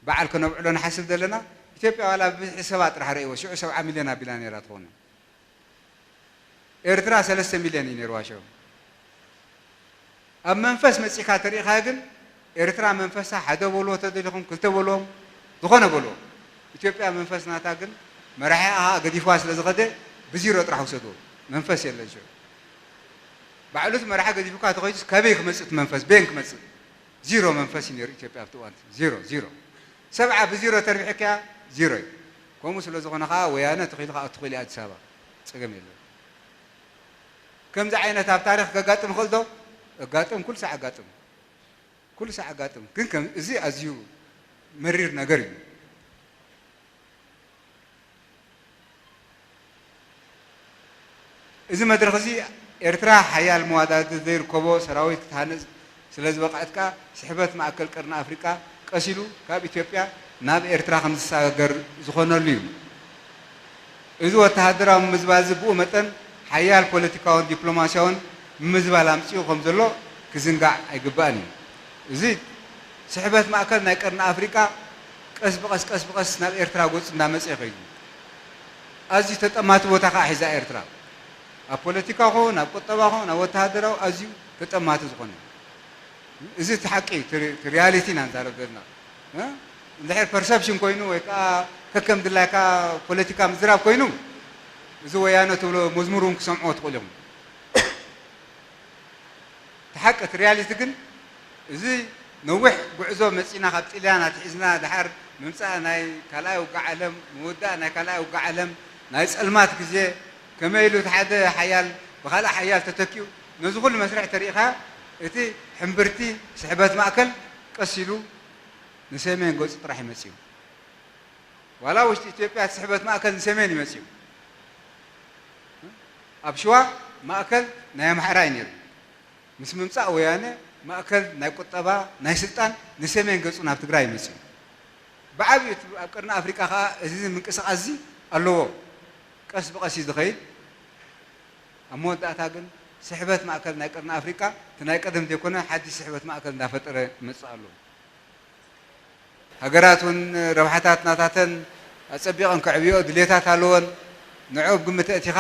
በዓል ከነብዕሎ ንሓስብ ዘለና፣ ኢትዮጵያ ዋላ ብዝሒ ሰባ ጥራሕ ረእይዎ፣ ሽዑ ሰብዓ ሚልዮን ኣቢላ ነይራ ትኸውን። ኤርትራ ሰለስተ ሚልዮን እዩ ነይርዋ ሽዑ። ኣብ መንፈስ መጺእካ ተሪእኻ ግን፣ ኤርትራ መንፈሳ ሓደ በልዎ፣ ተደሊኹም ክልተ በልዎም፣ ዝኾነ በልዎ። ኢትዮጵያ መንፈስ ናታ ግን፣ መራሒኣ ገዲፍዋ ስለ ዝኸደ፣ ብዚሮ ጥራሕ ውሰድዎ። መንፈስ የለን ሽዑ። ባዕሉ እቲ መራሒ ገዲፉካ ተኸይዱስ፣ ካበይ ክመጽእ እቲ መንፈስ? በየን ክመጽእ? ዚሮ መንፈስ እዩ ነይሩ ኢትዮጵያ ኣብቲ እዋን። ዚሮ፣ ዚሮ። ሰብዓ ብዚሮ ተርቢሕካያ፣ ዚሮ እዩ። ከምኡ ስለ ዝኾነ ኸዓ፣ ወያነ ተኺሉ ኸዓ ትኽእል እያ ኣዲስ ኣበባ። ጸገም የለን። ከምዚ ዓይነት ኣብ ታሪኽ ከጋጥም ይኽእል ዶ? ኣጋጥም፣ ኩሉ ሳዕ ኣጋጥም። ኩሉ ሳዕ ኣጋጥም። ግን ከም፣ እዚ ኣዝዩ መሪር ነገር እዩ። እዚ መድረኽ እዚ ኤርትራ ሓያል መዋዳድርቲ ዘይርከቦ ሰራዊት ክትሃንጽ ስለ ዝበቕዐት ከኣ፣ ስሕበት ማእከል ቀርኒ ኣፍሪቃ ቀስ ኢሉ ካብ ኢትዮጵያ ናብ ኤርትራ ከም ዝሰጋገር ዝኾነሉ እዩ። እዚ ወተሃደራዊ ምምዝባል እዚ ብኡ መጠን ሓያል ፖለቲካውን ዲፕሎማስያውን ምምዝባል ኣምጺኡ ከም ዘሎ ክዝንጋዕ ኣይግባእን እዩ። እዚ ስሕበት ማእከል ናይ ቀርኒ ኣፍሪቃ ቀስ ብቐስ፣ ቀስ ብቐስ ናብ ኤርትራ ገጹ እንዳመጸ ይኸይድ እዩ። ኣዝዩ ተጠማቲ ቦታ ከኣ ሒዛ ኤርትራ። ኣብ ፖለቲካ ኾን፣ ኣብ ቁጠባ ኾን፣ ኣብ ወተሃደራዊ ኣዝዩ ተጠማቲ ዝኾነ። እዚ እቲ ሓቂ እዩ፣ እቲ ሪ-፣ እቲ ሪያሊቲ ኢና ንዛረብ ዘለና። እ? እንድሕር ፐርሰፕሽን ኮይኑ ወይ ከኣ ከከም ድላይካ ፖለቲካ ምዝራብ ኮይኑ፣ እዚ ወያነ ትብሎ መዝሙር እውን ክሰምዕዎ ትኽእሉ ኢኹም። እቲ ሓቂ፣ እቲ ሪያሊቲ ግን፣ እዚ ነዊሕ ጉዕዞ መጺና፣ ካብ ጥልያን ኣትሒዝና፣ ድሓር ምምጻእ ናይ ካልኣይ ውግእ ዓለም፣ ምውዳእ ናይ ካልኣይ ውግእ ዓለም፣ ናይ ጸልማት ግዜ፣ ከመይ ኢሉ እቲ ሓደ ሓያል ብኻልእ ሓያል ተተኪኡ፣ ነዚ ኩሉ መስርሕ ተሪኢኻ፣ እቲ ሕምብርቲ ስሕበት ማእከል ቀስ ኢሉ ንሰሜን ገጹ ጥራሕ እዩ መጺኡ። ዋላ ውሽጢ ኢትዮጵያ እቲ ስሕበት ማእከል ንሰሜን እዩ መጺኡ። ኣብ ሽዋ ማእከል ናይ ኣምሓራ እዩ ነይሩ። ምስ ምምጻእ ወያነ ማእከል ናይ ቁጠባ፣ ናይ ስልጣን ንሰሜን ገጹ ናብ ትግራይ እዩ መጺኡ። ብዓብዩ እቲ ኣብ ቀርኒ ኣፍሪቃ ከኣ እዚ ምንቅስቓስ እዚ ኣለዎ። ቀስ ብቐስ እዩ ዝኸይድ። ኣብ መወዳእታ ግን ስሕበት ማእከል ናይ ቀርኒ ኣፍሪቃ እቲ ናይ ቀደም ዘይኮነ ሓድሽ ስሕበት ማእከል እንዳፈጠረ ይመጽእ ኣሎ። ሃገራት እውን ረብሓታት ናታተን ኣጸቢቐን ከዕብዮ ድሌታት ኣለወን። ንዑ ኣብ ግምት ኣእቲኻ፣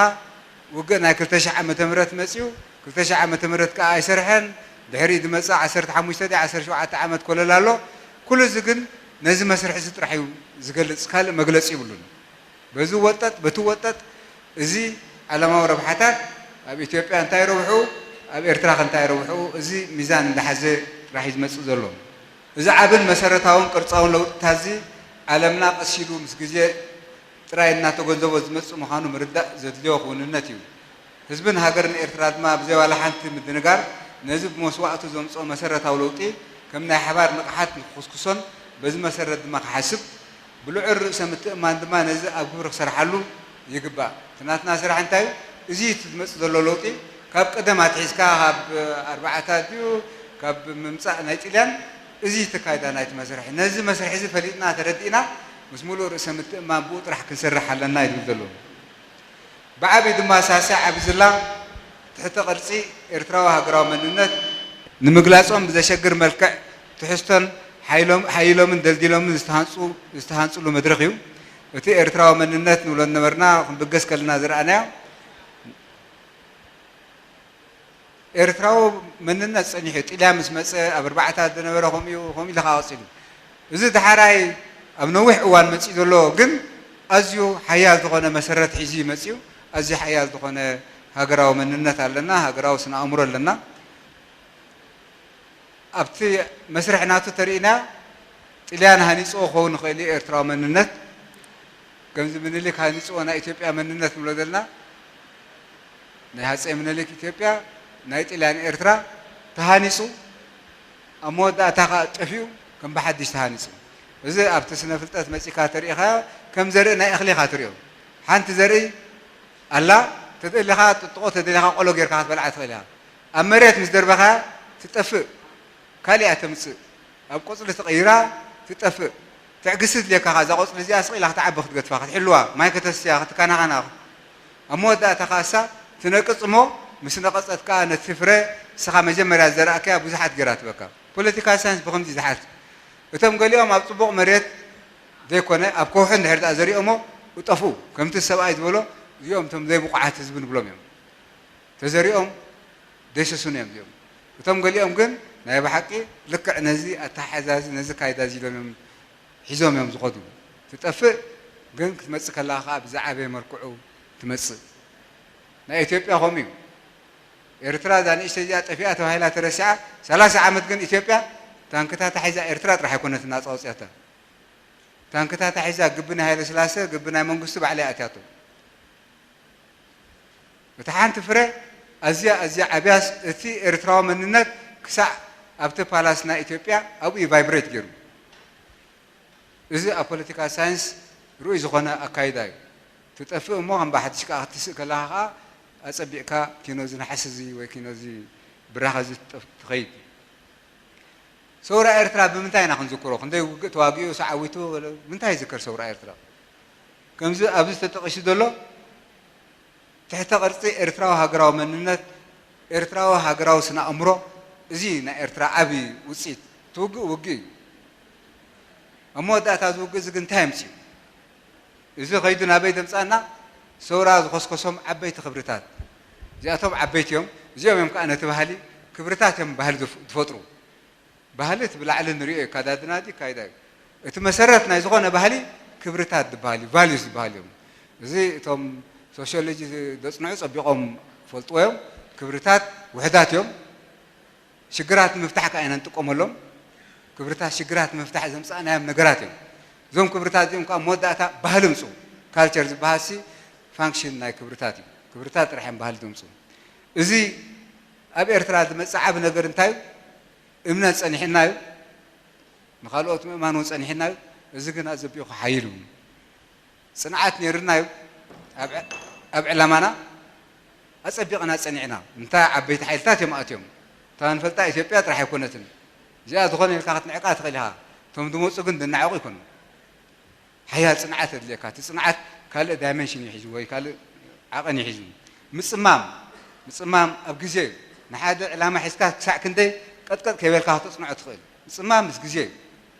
ውግእ ናይ ክልተ ሽሕ ዓመተ ምህረት መጺኡ፣ ክልተ ሽሕ ዓመተ ምህረት ከኣ ኣይሰርሐን። ድሕሪኡ ዝመጽእ ዓሰርተ ሓሙሽተ ድዩ ዓሰርተ ሸውዓተ ዓመት ኮለል ኣሎ። ኩሉ እዚ ግን ነዚ መስርሕ እዚ ጥራሕ እዩ ዝገልጽ፣ ካልእ መግለጺ ይብሉን። በዚ ወጠጥ፣ በቲ ወጠጥ፣ እዚ ዓለማዊ ረብሓታት ኣብ ኢትዮጵያ እንታይ ረብሑ፣ ኣብ ኤርትራ ከ እንታይ ረብሑ፣ እዚ ሚዛን እንዳሓዘ ጥራሕ እዩ ዝመጽእ ዘሎ። እዚ ዓብን መሰረታውን ቅርጻውን ለውጥታት እዚ፣ ዓለምና ቀስ ኢሉ ምስ ግዜ ጥራይ እናተገንዘቦ ዝመጽእ ምዃኑ ምርዳእ ዘድልዮ ክውንነት እዩ። ህዝብን ሃገርን ኤርትራ ድማ ብዘይ ዋላ ሓንቲ ምድንጋር፣ ነዚ ብመስዋእቱ ዘምጽኦ መሰረታዊ ለውጢ ከም ናይ ሓባር ንቕሓት ንክኹስኩሶን በዚ መሰረት ድማ ክሓስብ፣ ብልዑል ርእሰ ምትእምማን ድማ ነዚ ኣብ ግብሪ ክሰርሓሉ ይግባእ። እቲ ናትና ስራሕ እንታይ እዩ? እዚ እቲ ዝመጽእ ዘሎ ለውጢ ካብ ቀደም ኣትሒዝካ፣ ካብ ኣርባዓታት ድዩ፣ ካብ ምምጻእ ናይ ጥልያን፣ እዚ እቲ ካይዳ ናይቲ መስርሒ። ነዚ መስርሒ እዚ ፈሊጥና ተረዲእና፣ ምስ ምሉእ ርእሰ ምትእምማን ብኡ ጥራሕ ክንሰርሕ ኣለና እዩ ዝብል ዘሎ። ብዓብዩ ድማ ሳልሳይ ዓቢ ዝላ ትሕተ ቅርጺ ኤርትራዊ ሃገራዊ መንነት ንምግላጾም ብዘሸግር መልክዕ ትሕዝቶን ሓይሎም-፣ ሓይሎምን ደልዲሎምን ዝተሃንጹ-፣ ዝተሃንጹሉ መድረኽ እዩ። እቲ ኤርትራዊ መንነት ንብሎ ዝነበርና ክንብገስ ከለና ዝረኣናዮ ኤርትራዊ መንነት ጸኒሑ እዩ። ጥልያን ምስ መጸ ኣብ ኣርባዕታት ዝነበረ ከምኡ እዩ፣ ከምኡ ኢሉ ከኣ ቀጺሉ። እዚ ዳሕራይ ኣብ ነዊሕ እዋን መጺኡ ዘሎ ግን ኣዝዩ ሓያል ዝኾነ መሰረት ሒዙ እዩ መጺኡ። ኣዝዩ ሓያል ዝኾነ ሃገራዊ መንነት ኣለና፣ ሃገራዊ ስነ ኣእምሮ ኣለና። ኣብቲ መስርሕ ናቱ ተሪእና ጥልያን ሃኒጽዎ ክኸውን ይኽእል እዩ ኤርትራዊ መንነት። ከምዚ ምኒልክ ሃኒጽዎ ናይ ኢትዮጵያ መንነት ንብሎ ዘለና፣ ናይ ሃጸይ ምኒልክ ኢትዮጵያ፣ ናይ ጥልያን ኤርትራ ተሃኒጹ፣ ኣብ መወዳእታ ከኣ ጠፊኡ ከም ብሓድሽ ተሃኒጹ። እዚ ኣብቲ ስነ ፍልጠት መጺካ ተሪኢኻ ከም ዘርኢ ናይ እኽሊ ኢኻ ትሪኦ። ሓንቲ ዘርኢ ኣላ፣ ተደሊኻ ጥጥቆ፣ ተደሊኻ ቆሎ ጌርካ ክትበልዓ ትኽእል ኢኻ። ኣብ መሬት ምስ ደርበኻ ትጠፍእ፣ ካልእ እያ ተምጽእ። ኣብ ቆጽሊ ተቐይራ ትጠፍእ። ትዕግስቲ ድልየካ፣ እዛ ቆጽሊ እዚኣ ስቕ ኢላ ክትዓቢ ክትገድፋ፣ ክትሕልዋ፣ ማይ ከተስትያ፣ ክትከናኸና። ኣብ መወዳእታ ከኣሳ ትነቅጽ እሞ፣ ምስ ነቐጸት ከኣ ነቲ ፍረ ንስኻ መጀመርያ ዝዘራእካያ ብዙሓት ጌራ ትበካ። ፖለቲካል ሳይንስ ብኸምዚ ዝሓዝ። እቶም ገሊኦም ኣብ ጽቡቕ መሬት ዘይኮነ፣ ኣብ ከውሒ እንድሕር ደኣ ዘሪኦሞ፣ እጠፍኡ። ከምቲ ሰብኣይ ዝበሎ፣ እዚኦም እቶም ዘይብቑዓት ህዝቢ ንብሎም እዮም። ተዘሪኦም ደይስሱን እዮም እዚኦም። እቶም ገሊኦም ግን ናይ ብሓቂ ልክዕ ነዚ ኣተሓሕዛ እዚ፣ ነዚ ካይዳ እዚ ኢሎም እዮም ሒዞም እዮም ዝኸዱ። ትጠፍእ ግን ክትመጽእ ከለኻ ከኣ ብዝዓበየ መልክዑ ትመጽእ። ናይ ኢትዮጵያ ከምኡ እዩ። ኤርትራ እዛ ንእሽተይ እዚኣ ጠፊኣ ተባሂላ ተረሲዓ፣ ሰላሳ ዓመት ግን ኢትዮጵያ ታንክታታ ሒዛ ኤርትራ ጥራሕ ኣይኮነትን ናጻ ኣውጽያታ። ታንክታታ ሒዛ ግቢ ናይ ሃይለ ስላሰ፣ ግቢ ናይ መንግስቱ ባዕላ እያ ኣትያቶ። እታ ሓንቲ ፍረ ኣዝያ፣ ኣዝያ ዓብያስ እቲ ኤርትራዊ መንነት ክሳዕ ኣብቲ ፓላስ ናይ ኢትዮጵያ ኣብኡ እዩ ቫይብሬት ገይሩ። እዚ ኣብ ፖለቲካል ሳይንስ ርኡይ ዝኾነ ኣካይዳ እዩ። ትጠፍእ እሞ ከም ብሓድሽ ከኣ ክትስእ ከለኻ ከኣ ኣጸቢቕካ ኪኖ እዚ ነሓስ እዚ ወይ ኪኖ እዚ ብራኸ እዚ ትጠፍ-፣ ትኸይድ። ሰውራ ኤርትራ ብምንታይ ኢና ክንዝክሮ? ክንደይ ውግእ ተዋጊኡ፣ ሰዓዊቱ፣ ምንታይ ይዝከር ሰውራ ኤርትራ? ከምዚ ኣብዚ ተጠቒሱ ዘሎ ትሕተ ቅርጺ ኤርትራዊ ሃገራዊ መንነት፣ ኤርትራዊ ሃገራዊ ስነ ኣእምሮ፣ እዚ ናይ ኤርትራ ዓቢ ውጽኢት። እቲ ውግእ ውግእ እዩ። ኣብ መወዳእታ እዚ ውግእ እዚ ግን እንታይ የምጽእ? እዚ ኸይዱ ናበይ ዘምጽኣና? ሰውራ ዝኸስከሶም ዓበይቲ ክብርታት። እዚኣቶም ዓበይቲ እዮም። እዚኦም እዮም ከኣ ነቲ ባህሊ፣ ክብርታት እዮም ባህሊ ዝፍ-፣ ዝፈጥሩ። ባህሊ እቲ ብላዕሊ ንሪኦ እዩ፣ ኣካዳድና ድዩ፣ ኣካይዳ እዩ። እቲ መሰረት ናይ ዝኾነ ባህሊ ክብርታት ዝበሃል እዩ፣ ቫልዩስ ዝበሃል እዮም። እዚ እቶም ሶሽዮሎጂ ዘጽንዑ ጸቢቖም ይፈልጥዎ እዮም። ክብርታት ውሕዳት እዮም። ሽግራት ንምፍታሕ ከኣ ኢና ንጥቀመሎም። ክብርታት ሽግራት ንምፍታሕ ዘምጻእናዮም ነገራት እዮም። እዞም ክብርታት እዚኦም ከኣ መወዳእታ ባህሊ ምጽኡ። ካልቸር ዝበሃልሲ ፋንክሽን ናይ ክብርታት እዩ። ክብርታት ጥራሕ እዮም ባህሊ ዘምጽኡ። እዚ ኣብ ኤርትራ ዝመጽእ ዓቢ ነገር እንታይ እዩ? እምነት ጸኒሕና እዩ። ንኻልኦት ምእማን እውን ጸኒሕና እዩ። እዚ ግን ኣጸቢቑ ሓይል እዩ። ጽንዓት ነይርና እዩ። ኣብ ዕ-፣ ኣብ ዕላማና ኣጸቢቕና ጸኒዕና። እንታይ ዓበይቲ ሓይልታት እዮም ኣትዮም። እታ ንፈልጣ ኢትዮጵያ ጥራሕ ኣይኮነትን። እዚኣ ዝኾነ ኢልካ ክትንዕቃ ትኽእል ኢኻ። እቶም ዝመጹ ግን ዝነዓቑ ኣይኮኑን። ሓያል ጽንዓት የድልየካ። እቲ ጽንዓት ካልእ ዳይመንሽን እዩ ሒዙ ወይ ካልእ ዓቐን እዩ ሒዙ። ምጽማም፣ ምጽማም ኣብ ግዜ እዩ። ንሓደ ዕላማ ሒዝካ ክሳዕ ክንደይ ቀጥቀጥ ከይበልካ ከተጽንዖ ትኽእል። ምጽማም ምስ ግዜ እዩ።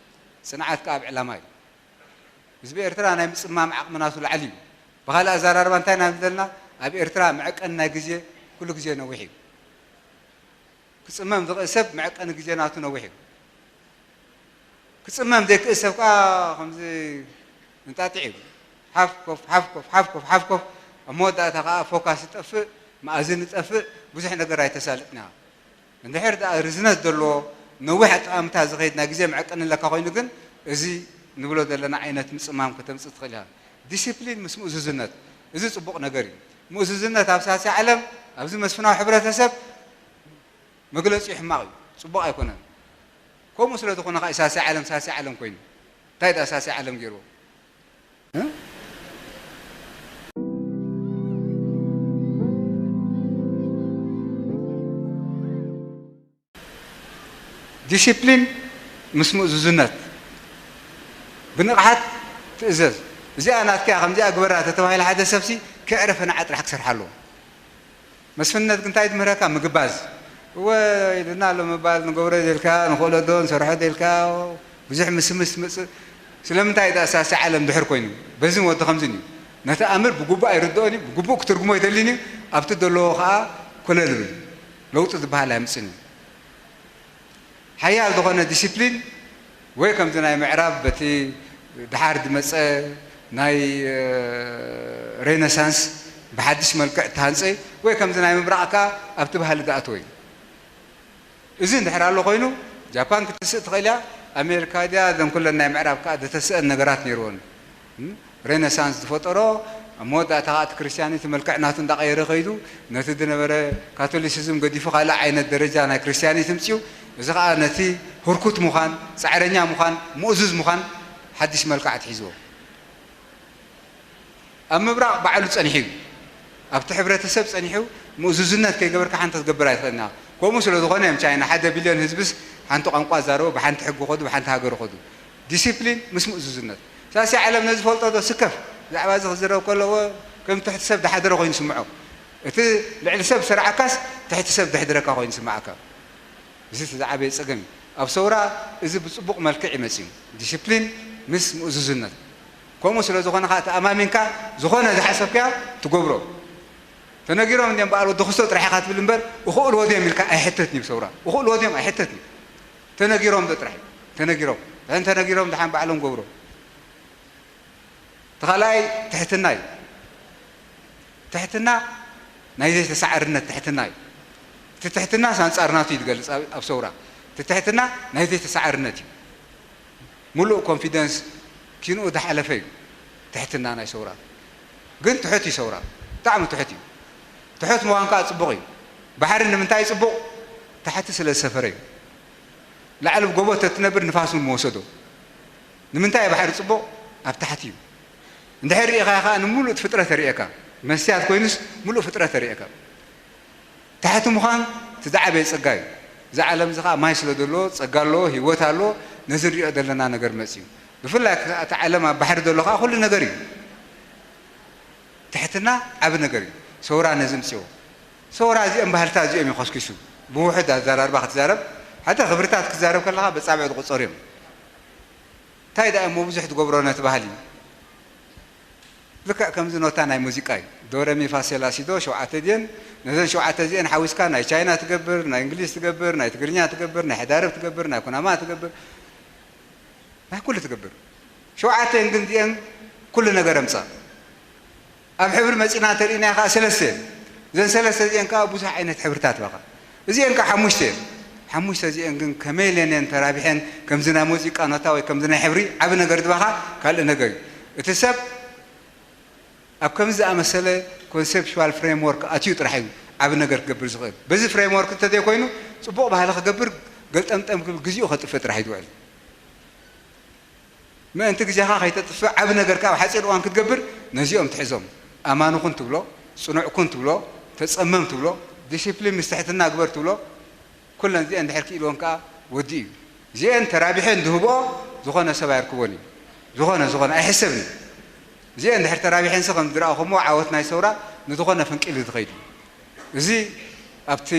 ጽንዓት ከኣ ኣብ ዕላማ እዩ። ህዝቢ ኤርትራ ናይ ምጽማም ዓቕሚ ናቱ ላዕሊ እዩ። ብኻልእ ኣዘራርባ እንታይ ኢና ዘለና? ኣብ ኤርትራ መዐቀኒ ናይ ግዜ ኩሉ ግዜ ነዊሕ እዩ። ክጽመም ዝኽእል ሰብ መዐቀኒ ግዜ ናቱ ነዊሕ እዩ። ክጽመም ዘይክእል ሰብ ከኣ ከምዚ እንጣጢዕ እዩ። ሓፍ ኮፍ፣ ሓፍ ኮፍ፣ ሓፍ ኮፍ፣ ሓፍ ኮፍ፣ ኣብ መወዳእታ ከኣ ፎካስ ይጠፍእ፣ መኣዝን ይጠፍእ፣ ብዙሕ ነገር ኣይተሳልጥና። እንድሕር ደኣ ርዝነት ዘለዎ ነዊሕ ኣጠማምታ ዝኸይድ ናይ ግዜ መዐቀኒ ኣለካ ኮይኑ ግን እዚ ንብሎ ዘለና ዓይነት ምጽማም ከተምጽእ ትኽእል ኢኻ። ዲሲፕሊን ምስ ምእዙዝነት፣ እዚ ጽቡቕ ነገር እዩ። ምእዙዝነት ኣብ ሳልሳይ ዓለም፣ ኣብዚ መስፍናዊ ሕብረተሰብ መግለጺኡ ሕማቕ እዩ፣ ጽቡቕ ኣይኮነን። ከምኡ ስለ ዝኾነ ኸኣ ሳልሳይ ዓለም፣ ሳልሳይ ዓለም ኮይኑ። እንታይ ደኣ ሳልሳይ ዓለም ገይርዎ? እ? ዲሲፕሊን ምስ ምእዙዝነት፣ ብንቕሓት ትእዘዝ። እዚኣ ናትካ እያ፣ ከምዚኣ ግበራ ተተባሂለ ሓደ ሰብሲ ከዕረፈ ንዓ ጥራሕ ክሰርሓ ኣለዎ። መስፍንነት ግን እንታይ ዝምህረካ? ምግባዝ። እወ ኢልና ኣሎ ምባል፣ ንገብሮ ደልካ፣ ንኽእሎ ዶ፣ ንሰርሖ ደልካ፣ ብዙሕ ምስምስ ትመጽእ። ስለምንታይ ደኣ ሳልሳይ ዓለም ድሕር ኮይኑ? በዝን ወዲ ከምዝን እዩ። ነቲ ኣምር ብግቡእ ኣይርድኦን እዩ፣ ብግቡእ ክትርጉሞ ኣይደልን እዩ። ኣብቲ ዘለዎ ኸኣ ኮለል ይብል። ለውጢ ዝበሃል ኣይምጽእን እዩ። ሓያል ዝኾነ ዲሲፕሊን ወይ ከምዚ ናይ ምዕራብ በቲ ደሓር ዝመጸ ናይ፣ እ፣ ሬነሳንስ ብሓድሽ መልክዕ እተሃንጸ ወይ ከምዚ ናይ ምብራቕ ከኣ ኣብቲ ባህሊ ዝኣተወ እዩ። እዚ እንድሕር ኣሎ ኮይኑ ጃፓን ክትስእ ትኽእል እያ፣ ኣሜሪካ ድያ፣ እዘን ኩለን ናይ ምዕራብ ከኣ ዝተስአን ነገራት ነይርወን። እም፣ ሬነሳንስ ዝፈጠሮ፣ ኣብ መወዳእታ ከኣ እቲ ክርስትያኒቲ መልክዕ ናቱ እንዳቐየረ ከይዱ፣ ነቲ ዝነበረ ካቶሊሲዝም ገዲፉ ካልእ ዓይነት ደረጃ ናይ ክርስትያኒቲ ምጽኡ። እዚ ከኣ ነቲ ህርኩት ምዃን፣ ጻዕረኛ ምዃን፣ ምእዙዝ ምዃን ሓድሽ መልክዕ ኣትሒዝዎ። ኣብ ምብራቕ ባዕሉ ጸኒሑ እዩ። ኣብቲ ሕብረተሰብ ጸኒሑ ምእዙዝነት ከይገበርካ ሓንቲ ክትገብር ኣይትኽእልን ኢኻ። ከምኡ ስለ ዝኾነ እዮም ቻይና ሓደ ቢልዮን ህዝብስ ሓንቲ ቋንቋ ዝዛረቡ፣ ብሓንቲ ሕጊ ይኸዱ፣ ብሓንቲ ሃገር ይኸዱ። ዲሲፕሊን ምስ ምእዙዝነት። ሳሲ ዓለም ነዚ ፈልጦ ዶ ስከፍ? ብዛዕባ እዚ ክዝረብ ከሎ፣ እወ፣ ከም ትሕቲ ሰብ ዝሓደረ ኮይኑ ይስምዖ። እቲ ልዕሊ ሰብ ዝሰርዓካስ ትሕቲ ሰብ ዘሕድረካ ኮይኑ ይስምዓካ። እዚ እቲ ዝዓበየ ጸገም እዩ። ኣብ ሰውራ እዚ ብጽቡቕ መልክዕ እዩ መጺኡ። ዲሲፕሊን ምስ ምእዙዝነት። ከምኡ ስለ ዝኾነ ኸኣ ተኣማሚንካ ዝኾነ ዝሓሰብካዮ ትገብሮ። ተነጊሮም እንድዮም በዓል ወዲ ክስቶ ጥራሕ ኢኻ ትብል እምበር፣ እኽእልዎ ድዮም ኢልካ ኣይሕተትን እዩ ሰውራ። እኽእልዎ ድዮም ኣይሕተትን እዩ። ተነጊሮም ዶ ጥራሕ እዩ። ተነጊሮም። ድሕን ተነጊሮም ድሓን ባዕሎም ገብሮ። እቲ ካልኣይ ትሕትና እዩ። ትሕትና ናይ ዘይተሳዓርነት ትሕትና እዩ። እቲ ትሕትና ኣንጻር ናቱ እዩ ዝገልጽ ኣብ ኣብ ሰውራ። እቲ ትሕትና ናይ ዘይተሳዓርነት እዩ። ምሉእ ኮንፊደንስ ኪንኡ ዝሓለፈ እዩ ትሕትና ናይ ሰውራ። ግን ትሑት እዩ ሰውራ። ብጣዕሚ ትሑት እዩ። ትሑት ምዃን ከኣ ጽቡቕ እዩ። ባሕሪ ንምንታይ እዩ ጽቡቕ? ታሕቲ ስለ ዝሰፈረ እዩ። ላዕሊ ብጎቦ ተትነብር ንፋስ እውን ምወሰዶ። ንምንታይ እዩ ባሕሪ ጽቡቕ? ኣብ ታሕቲ እዩ። እንድሕር ርኢኻዮ ከኣ ንምሉእ እቲ ፍጥረት የርእየካ። መስትያት ኮይኑስ ምሉእ ፍጥረት የርእየካ። ታሕቲ ምዃን እቲ ዝዓበየ ጸጋ እዩ። እዚ ዓለም እዚ ከኣ ማይ ስለ ዘለዎ፣ ጸጋ ኣለዎ፣ ህይወት ኣለዎ፣ ነዚ ንሪኦ ዘለና ነገር መጺኡ። ብፍላይ ከኣ እቲ ዓለም ኣብ ባሕሪ ዘሎ ከኣ ኩሉ ነገር እዩ። ትሕትና ዓቢ ነገር እዩ። ሰውራ ነዚ ኣምጺዎ። ሰውራ እዚኦም ባህልታት እዚኦም እዩ ከስኪሱ። ብውሑድ ኣዘራርባ ክትዛረብ፣ ሓንቲ ክብርታት ክትዛረብ ከለኻ በጻብዕ ዝቑጸሩ እዮም። እንታይ ደኣ እሞ ብዙሕ ትገብሮ ነቲ ባህሊ? ልክዕ ከምዚ ኖታ ናይ ሙዚቃ እዩ። ዶ፣ ረ፣ ሚ፣ ፋ፣ ሴ፣ ላ፣ ሲ፣ ዶ፣ ሸውዓተ ድየን? ነዘን ሸውዓተ እዚአን ሓዊስካ ናይ ቻይና ትገብር፣ ናይ እንግሊዝ ትገብር፣ ናይ ትግርኛ ትገብር፣ ናይ ሕዳርብ ትገብር፣ ናይ ኩናማ ትገብር፣ ናይ ኩሉ ትገብር። ሸውዓተ እየን ግን እዚአን ኩሉ ነገር ኣምጻ። ኣብ ሕብሪ መጺና እንተርኢናዮ ከኣ ሰለስተ እየን። እዘን ሰለስተ እዚአን ከኣ ብዙሕ ዓይነት ሕብርታት ኣለዋ። እዚአን ከኣ ሓሙሽተ እየን። ሓሙሽተ እዚአን ግን ከመይ ኢለን እየን ተራቢሐን ከምዚ ናይ ሙዚቃ ኖታ ወይ ከምዚ ናይ ሕብሪ ዓቢ ነገር ዝባኻ ካልእ ነገር እዩ። እቲ ሰብ ኣብ ከምዚ ዝኣመሰለ ኮንሴፕቹዋል ፍሬምወርክ ኣትዩ ጥራሕ እዩ ዓቢ ነገር ክገብር ዝኽእል። በዚ ፍሬምወርክ እንተዘይኮይኑ ጽቡቕ ባህሊ ክገብር ገልጠምጠም ክብል ግዜኡ ከጥፍእ ጥራሕ እዩ ዝውዕል። ምእንቲ ግዜኻ ከይተጥፍእ ዓቢ ነገር ከኣ ኣብ ሓጺር እዋን ክትገብር ነዚኦም ትሕዞም። ኣማኒ ኩን ትብሎ፣ ጽኑዕ ኩን ትብሎ፣ ተጸመም ትብሎ፣ ዲሲፕሊን ምስ ትሕትና ግበር ትብሎ፣ ኩለን እዚአን እንድሕር ክኢልወን ከኣ ወዲ እዩ። እዚአን ተራቢሐን ዝህብኦ ዝኾነ ሰብ ኣይርክቦን እዩ። ዝኾነ፣ ዝኾነ ኣይሕሰብን እዩ። እዚአን እንድሕር ተራቢሐንሲ ከም ዝረኣኹሞ ዓወት ናይ ሰውራ ንዝኾነ ፈንቂሉ ዝኸይድ እዩ። እዚ ኣብቲ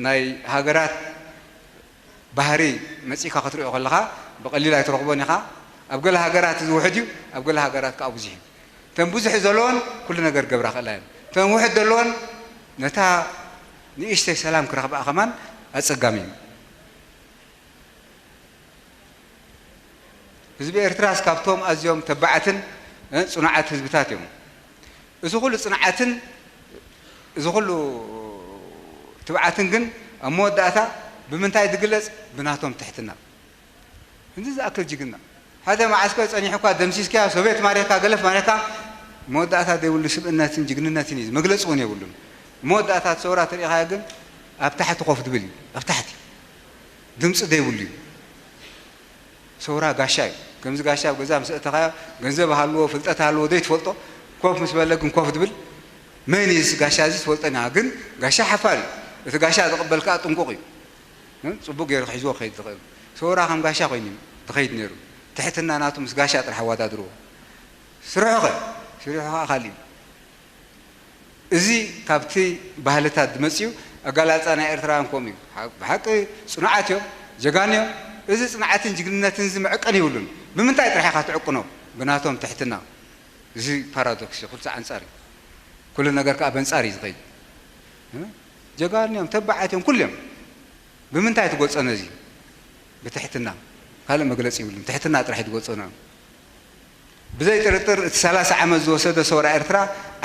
ናይ ሃገራት ባህሪ መጺእካ ክትሪኦ ከለኻ ብቐሊል ኣይትረኽቦን ኢኻ። ኣብ ገለ ሃገራት እዚ ውሑድ እዩ፣ ኣብ ገለ ሃገራት ከኣ ብዙሕ እዩ። እተን ብዙሕ ዘለዎን ኩሉ ነገር ገብራ ክእላ እየን። እተን ውሑድ ዘለዎን ነታ ንእሽተይ ሰላም ክረኽብኣ ከማን ኣጸጋሚ እዩ። ህዝቢ ኤርትራስ ካብቶም ኣዝዮም ተባዓትን፣ እ፣ ጽኑዓት ህዝብታት እዮም። እዚ ኩሉ ጽንዓትን እዚ ኩሉ ትብዓትን ግን ኣብ መወዳእታ ብምንታይ ዝግለጽ? ብናቶም ትሕትና። እንዚ ዝኣክል ጅግና። ሓደ መዓስከር ጸኒሕኳ ደምሲስካዮ፣ ሶቬት ማሪኽካ፣ ገለፍ ማሪኽካ፣ መወዳእታ ዘይብሉ ስብእነትን ጅግንነትን እዩ። መግለጺ እውን የብሉን። መወዳእታ እቲ ሰውራ ተሪኢኻዮ ግን ኣብ ታሕቲ ኮፍ ድብል እዩ። ኣብ ታሕቲ። ድምጺ ዘይብሉ እዩ። ሰውራ ጋሻ እዩ። ከምዚ ጋሻ ኣብ ገዛ ምስ ኣእተኻዮ፣ ገንዘብ ሃልዎ፣ ፍልጠት ሃልዎ፣ ዘይትፈልጦ፣ ኮፍ ምስ በለ ግን ኮፍ ድብል፣ መን እዩ እዚ ጋሻ እዚ ትፈልጦን ኢኻ። ግን ጋሻ ሓፋር እዩ። እቲ ጋሻ ዝቕበል ከኣ ጥንቁቕ እዩ። እ? ጽቡቕ ገይሩ ክሕዝዎ ክኸይድ ዝኽእል። ሰውራ ከም ጋሻ ኮይኑ እዩ ዝኸይድ ነይሩ። ትሕትና ናቱ ምስ ጋሻ ጥራሕ ኣወዳድርዎ። ስርሑ ኸ? ስርሑ ኸኣ ካልእ እዩ። እዚ ካብቲ ባህልታት ዝመጽእ እዩ። ኣገላልጻ ናይ ኤርትራውያን ከምኡ እዩ። ሓ-፣ ብሓቂ ጽኑዓት እዮም፣ ጀጋኑ እዮም። እዚ ጽንዓትን ጅግንነትን እዚ መዕቀኒ የብሉን። ብምንታይ ጥራሕ ኢኻ ትዕቅኖ? ብናቶም ትሕትና። እዚ ፓራዶክስ እዩ፣ ኩሉ ኣንጻር እዩ። ኩሉ ነገር ከኣ በንጻር እዩ ዝኸይድ። እ? ጀጋኑ እዮም፣ ተባዓት እዮም፣ ኩሉ እዮም። ብምንታይ ትገልጾ ነዚ? ብትሕትና። ካልእ መግለጺ የብሉን። ትሕትና ጥራሕ እዩ ዝገልጾ ንዕኦም። ብዘይ ጥርጥር እቲ ሰላሳ ዓመት ዝወሰደ ሰውራ ኤርትራ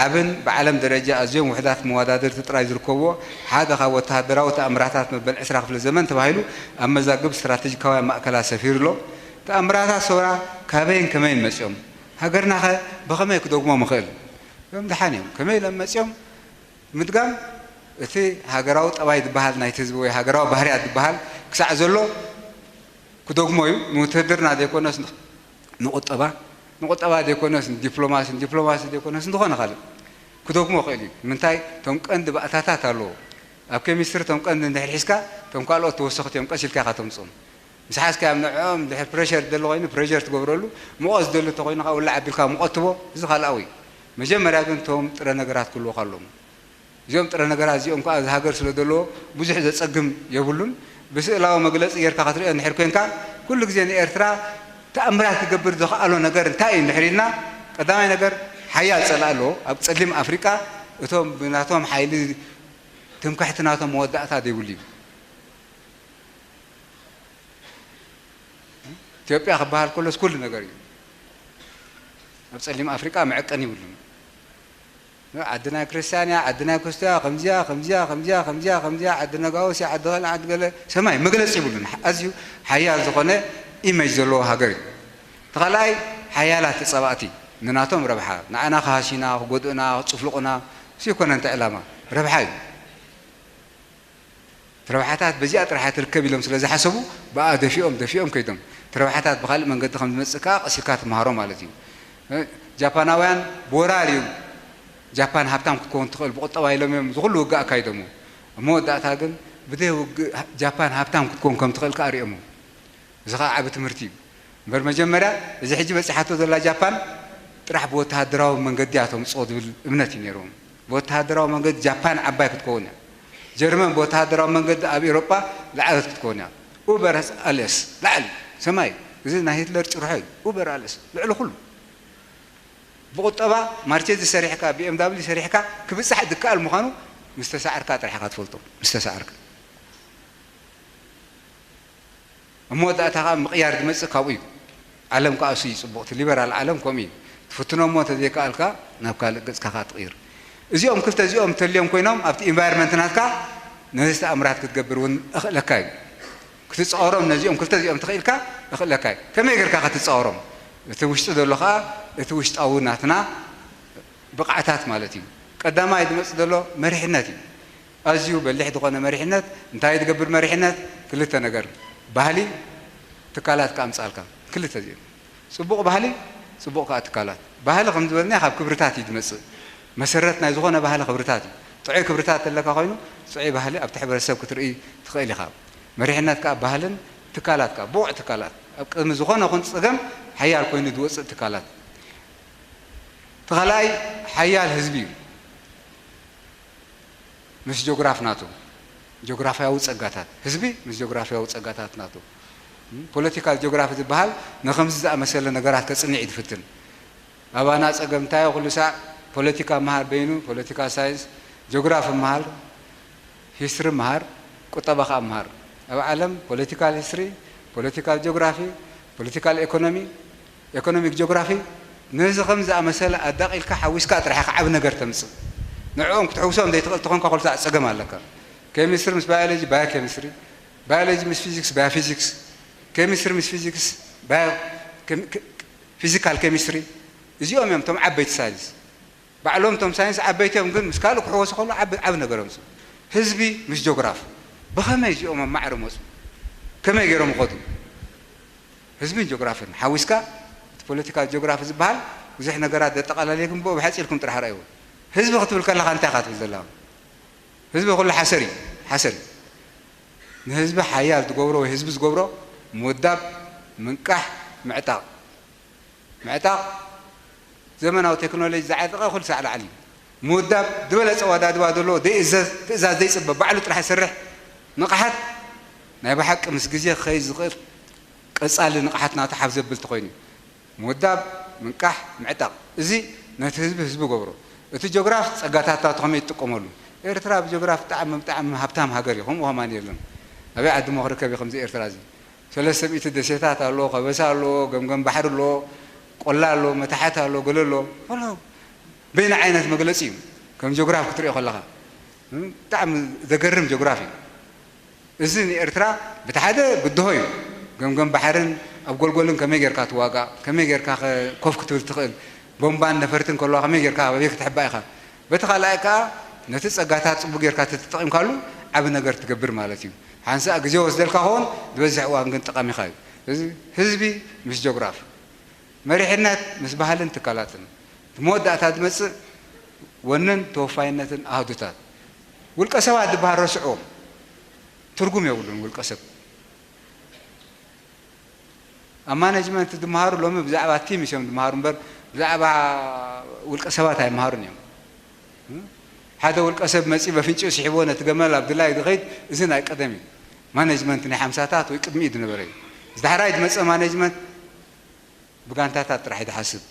ዓብን ብዓለም ደረጃ ኣዝዮም ውሑዳት መወዳድርቲ ጥራይ ዝርከብዎ ሓደ ካብ ወተሃደራዊ ተኣምራታት መበል ዕስራ ክፍለ ዘመን ተባሂሉ ኣብ መዛግብ ስትራተጂካውያን ማእከላት ሰፊሩ ኣሎ። ተኣምራታት ሰውራ ካበይን ከመይን መጺኦም? ሃገርናኸ ብኸመይ ክደግሞም ይኽእል? እዮም ደሓን እዮም። ከመይ ኢሎም መጺኦም? ምድጋም እቲ ሃገራዊ ጠባይ ዝበሃል ናይቲ ህዝቢ ወይ ሃገራዊ ባህርያት ዝበሃል ክሳዕ ዘሎ ክደግሞ እዩ። ንውትህድርና ዘይኮነስ ንቁጠባ ንቁጠባ ዘይኮነስ ንዲፕሎማሲ ንዲፕሎማሲ ዘይኮነስ እንተኾነ ካልእ ክደግሞ ይኽእል እዩ። ምንታይ እቶም ቀንዲ ባእታታት ኣለዎ። ኣብ ኬሚስትሪ እቶም ቀንዲ እንድሕር ሒዝካ እቶም ካልኦት ተወሰኽቲ እዮም ቀስ ኢልካ ኢኻ ተምፅኦም። ምስ ሓዝካዮም ንዕኦም ድሕር ፕሬሸር ዝደሊ ኮይኑ ፕሬሸር ትገብረሉ፣ ሙቐት ዝደሊ እንተኮይኑ ከዓ ውላዕ ኣቢልካ ሙቐት ትቦ። እዚ ካልኣዊ እዩ። መጀመርያ ግን እቶም ጥረ ነገራት ክህልወካ ኣለዎም። እዚኦም ጥረ ነገራት እዚኦም ከዓ እዚ ሃገር ስለ ዘለዎ ብዙሕ ዘፀግም የብሉን። ብስእላዊ መግለፂ ጌርካ ክትሪኦ እንድሕር ኮንካ ኩሉ ግዜ ንኤርትራ ተኣምራት ክገብር ዝኸኣሎ ነገር እንታይ እዩ እንድሕር ኢልና ቀዳማይ ነገር ሓያል ፀላኢ ኣለዎ ኣብ ፀሊም ኣፍሪቃ። እቶም ብናቶም ሓይሊ ትምክሕቲ ናቶም መወዳእታ ዘይብሉ እዩ። ኢትዮጵያ ክበሃል ከሎስ ኩሉ ነገር እዩ። ኣብ ፀሊም ኣፍሪቃ መዐቀኒ ይብሉን። ዓዲ ናይ ክርስትያን እያ፣ ዓዲ ናይ ክስቶ እያ፣ ከምዚያ ከምዚያ ከምዚያ ከምዚያ ከምዚያ ዓዲ ነጋውስ እያ፣ ዓዲ ኸልእ ዓዲ ገለ ሰማይ መግለፂ ይብሉን። ኣዝዩ ሓያል ዝኾነ ኢሜጅ ዘለዎ ሃገር እዩ። እቲ ካልኣይ ሓያላት ተፃባእቲ ንናቶም ረብሓ ንዓና ክሃሲና ክጎድኡና ክፅፍልቑና እሱ ይኮነ እንተ ዕላማ ረብሓ እዩ። ትረብሓታት በዚኣ ጥራሕ ትርከብ ኢሎም ስለ ዝሓሰቡ ብኣ ደፊኦም ደፊኦም ከይዶም ትረብሓታት ብካልእ መንገዲ ከም ዝመፅእ ከዓ ቀሲልካ ትመሃሮ ማለት እዩ። እ፣ ጃፓናውያን ብወራር እዩ ጃፓን ሃብታም ክትከውን ትኽእል ብቁጠባ ኢሎም እዮም ዝኩሉ ውግእ ኣካይዶሞ። ኣብ መወዳእታ ግን ብደይ ውግእ ጃፓን ሃብታም ክትከውን ከም ትኽእል ከዓ ሪኦሞ። እዚ ከዓ ዓቢ ትምህርቲ እዩ። እምበር መጀመርያ እዚ ሕጂ በፂሓቶ ዘላ ጃፓን ጥራሕ ብወተሃደራዊ መንገዲ እያ ተምፅኦ ዝብል እምነት እዩ ነይርዎም። ብወተሃደራዊ መንገዲ ጃፓን ዓባይ ክትከውን እያ። ጀርመን ብወተሃደራዊ መንገዲ ኣብ ኤውሮጳ ዝዓበት ክትከውን እያ። ኡበር ኣልስ ላዕሊ ሰማይ እዚ ናይ ሂትለር ጭርሖ እዩ። ኡበር ኣልስ ልዕሊ ኩሉ። ብቁጠባ ማርቼዚ ሰሪሕካ ቢኤምዳብሊ ሰሪሕካ ክብፃሕ ዝከኣል ምዃኑ ምስ ተሳዕርካ ጥራሕ ኢኻ ትፈልጦ። ምስ ተሳዕርካ ኣብ መወዳእታ ከዓ ምቕያር ዝመፅእ ካብኡ እዩ። ዓለም ከዓ እሱ እዩ ፅቡቕ እቲ ሊበራል ዓለም ከምኡ እዩ። ትፍትኖ እሞ እንተዘይከኣልካ ናብ ካልእ ገፅካ ከዓ ትቕይር። እዚኦም ክልተ እዚኦም ተልዮም ኮይኖም ኣብቲ ኢንቫይሮንመንት ናትካ ነዚ ተኣምራት ክትገብር እውን እኽእለካ እዩ። ክትፃወሮም ነዚኦም ክልተ እዚኦም ትኽእልካ እኽእለካ እዩ። ከመይ ጌርካ ክትፃወሮም? እቲ ውሽጢ ዘሎ ከዓ እቲ ውሽጣዊ ናትና ብቕዓታት ማለት እዩ። ቀዳማይ ዝመፅእ ዘሎ መሪሕነት እዩ። ኣዝዩ በሊሕ ዝኾነ መሪሕነት እንታይ ዝገብር መሪሕነት ክልተ ነገር ባህሊ ትካላት ክኣምፃልካ ክልተ እዚኦም ፅቡቕ ባህሊ ፅቡቕ ከዓ ትካላት ባህሊ ከም ዝበልና ካብ ክብርታት እዩ ዝመፅእ። መሰረት ናይ ዝኾነ ባህሊ ክብርታት እዩ። ጥዑይ ክብርታት ተለካ ኮይኑ ጥዑይ ባህሊ ኣብቲ ሕብረተሰብ ክትርኢ ትኽእል ኢኻ። መሪሕነት ከዓ ባህልን ትካላት ከዓ ብቑዕ ትካላት ኣብ ቅድሚ ዝኾነ ኹን ፀገም ሓያል ኮይኑ ዝወፅእ ትካላት። እቲ ካልኣይ ሓያል ህዝቢ እዩ። ምስ ጆግራፍ ናቱ ጆግራፍያዊ ጸጋታት ህዝቢ ምስ ጆግራፍያዊ ጸጋታት ናቱ ፖለቲካል ጆግራፊ ዝበሃል ንኸምዚ ዝኣመሰለ ነገራት ከጽንዕ እዩ ዝፍትን። ኣባና ጸገም እንታይ ኩሉ ሳዕ ፖለቲካ መሃር በይኑ ፖለቲካል ሳይንስ ጆግራፊ መሃር ሂስትሪ መሃር ቁጠባ ከዓ መሃር ኣብ ዓለም ፖለቲካል ሂስትሪ ፖለቲካል ጆግራፊ ፖለቲካል ኤኮኖሚ ኤኮኖሚክ ጂኦግራፊ ነዚ ከም ዝኣመሰለ ኣዳቒልካ ሓዊስካ ጥራሕ ኢኻ ዓቢ ነገር ተምጽእ። ንዕኦም ክትሕውሶም ዘይትኽእል ተኾንካ ኩሉ ሳዕ ጸገም ኣለካ። ኬሚስትሪ ምስ ባዮሎጂ ባዮ ኬሚስትሪ፣ ባዮሎጂ ምስ ፊዚክስ ባዮ ፊዚክስ፣ ኬሚስትሪ ምስ ፊዚክስ ባዮ ፊዚካል ኬሚስትሪ እዚኦም እዮም እቶም ዓበይቲ ሳይንስ። ባዕሎም እቶም ሳይንስ ዓበይቲ እዮም ግን ምስ ካልእ ክሕወሱ ከሎ ዓቢ ዓቢ ነገር ኣምጽኡ። ህዝቢ ምስ ጆግራፍ ብኸመይ እዚኦም ኣብ ማዕረ መጹ? ከመይ ገይሮም ይኸዱ? ህዝብን ጆግራፍን ሓዊስካ እቲ ፖለቲካል ጆግራፊ ዝበሃል ብዙሕ ነገራት ዘጠቓላለ ግን ብኡ ብሓጺርኩም ጥራሕ ረኣይዎ። ህዝቢ ክትብል ከለኻ እንታይ ኢኻ ትብል ዘለኻ? ህዝቢ ኩሉ ሓሰር እዩ፣ ሓሰር እዩ። ንህዝቢ ሓያል ዝገብሮ ወይ ህዝቢ ዝገብሮ ምውዳብ፣ ምንቃሕ፣ ምዕጣቕ። ምዕጣቕ ዘመናዊ ቴክኖሎጂ ዝዓጠቐ ኩሉ ሳዕ ላዕሊ እዩ። ምውዳብ ዝበለጸ ኣወዳድባ ዘለዎ ዘይእዘዝ ትእዛዝ ዘይጽበ ባዕሉ ጥራሕ ይሰርሕ ንቕሓት ናይ ብሓቂ ምስ ግዜ ክኸይድ ዝኽእል ቀጻሊ ንቕሓት ናቱ ሓፍ ዘብል ተኾይኑ እዩ። ምውዳብ፣ ምንቃሕ፣ ምዕጣቕ እዚ ነቲ ህዝቢ ህዝቢ ገብሮ። እቲ ጆግራፍ ጸጋታታ ከመይ ይጥቀመሉ? ኤርትራ ብጆግራፍ ብጣዕሚ ብጣዕሚ ሃብታም ሃገር እዩ። ከምኡ ከማን የለን። ኣበይ ዓዲ እሞ ክርከብ እዩ ከምዚ ኤርትራ እዚ? ሰለስተ ሚእቲ ደሴታት ኣለዎ፣ ከበሳ ኣለዎ፣ ገምገም ባሕሪ ኣለዎ፣ ቆላ ኣለዎ፣ መታሕት ኣለዎ፣ ገለ ኣለዎ። በይነ ዓይነት መግለፂ እዩ። ከም ጆግራፍ ክትሪኦ ከለኻ ብጣዕሚ ዘገርም ጆግራፍ እዩ። እዚ ንኤርትራ በቲ ሓደ ብድሆ እዩ። ገምገም ባሕርን ኣብ ጎልጎልን ከመይ ጌርካ ትዋጋእ፣ ከመይ ጌርካ ኮፍ ክትብል ትኽእል፣ ቦምባን ነፈርትን ከለዋ ከመይ ጌርካ ኣበይ ክትሕባእ ኢኻ። በቲ ካልኣይ ከኣ ነቲ ጸጋታት ጽቡቕ ጌርካ ተተጠቒምካሉ ዓቢ ነገር ትገብር ማለት እዩ። ሓንሳእ ግዜ ወስደልካ ኸውን ዝበዝሕ እዋን ግን ጠቓሚኻ እዩ። እዚ ህዝቢ ምስ ጆግራፍ መሪሕነት ምስ ባህልን ትካላትን። እቲ መወዳእታ ዝመጽእ ወንን ተወፋይነትን ኣህዱታት። ውልቀ ሰባት ዝበሃል ረስዕዎም። ትርጉም የብሉን ውልቀ ሰብ። ኣብ ማኔጅመንት ዝመሃሩ ሎሚ ብዛዕባ ቲምስ እዮም ዝመሃሩ እምበር ብዛዕባ ውልቀ ሰባት ኣይመሃሩን እዮም። ሓደ ውልቀ ሰብ መጺ በፍንጭኡ ስሒብዎ ነቲ ገመል ኣብ ድላዩ ዝኸይድ፣ እዚ ናይ ቀደም እዩ። ማኔጅመንት ናይ ሓምሳታት ወይ ቅድሚኡ ዝነበረ እዩ። እዚ ዳሕራይ ዝመጸ ማኔጅመንት ብጋንታታት ጥራሕ እዩ ዝሓስብ።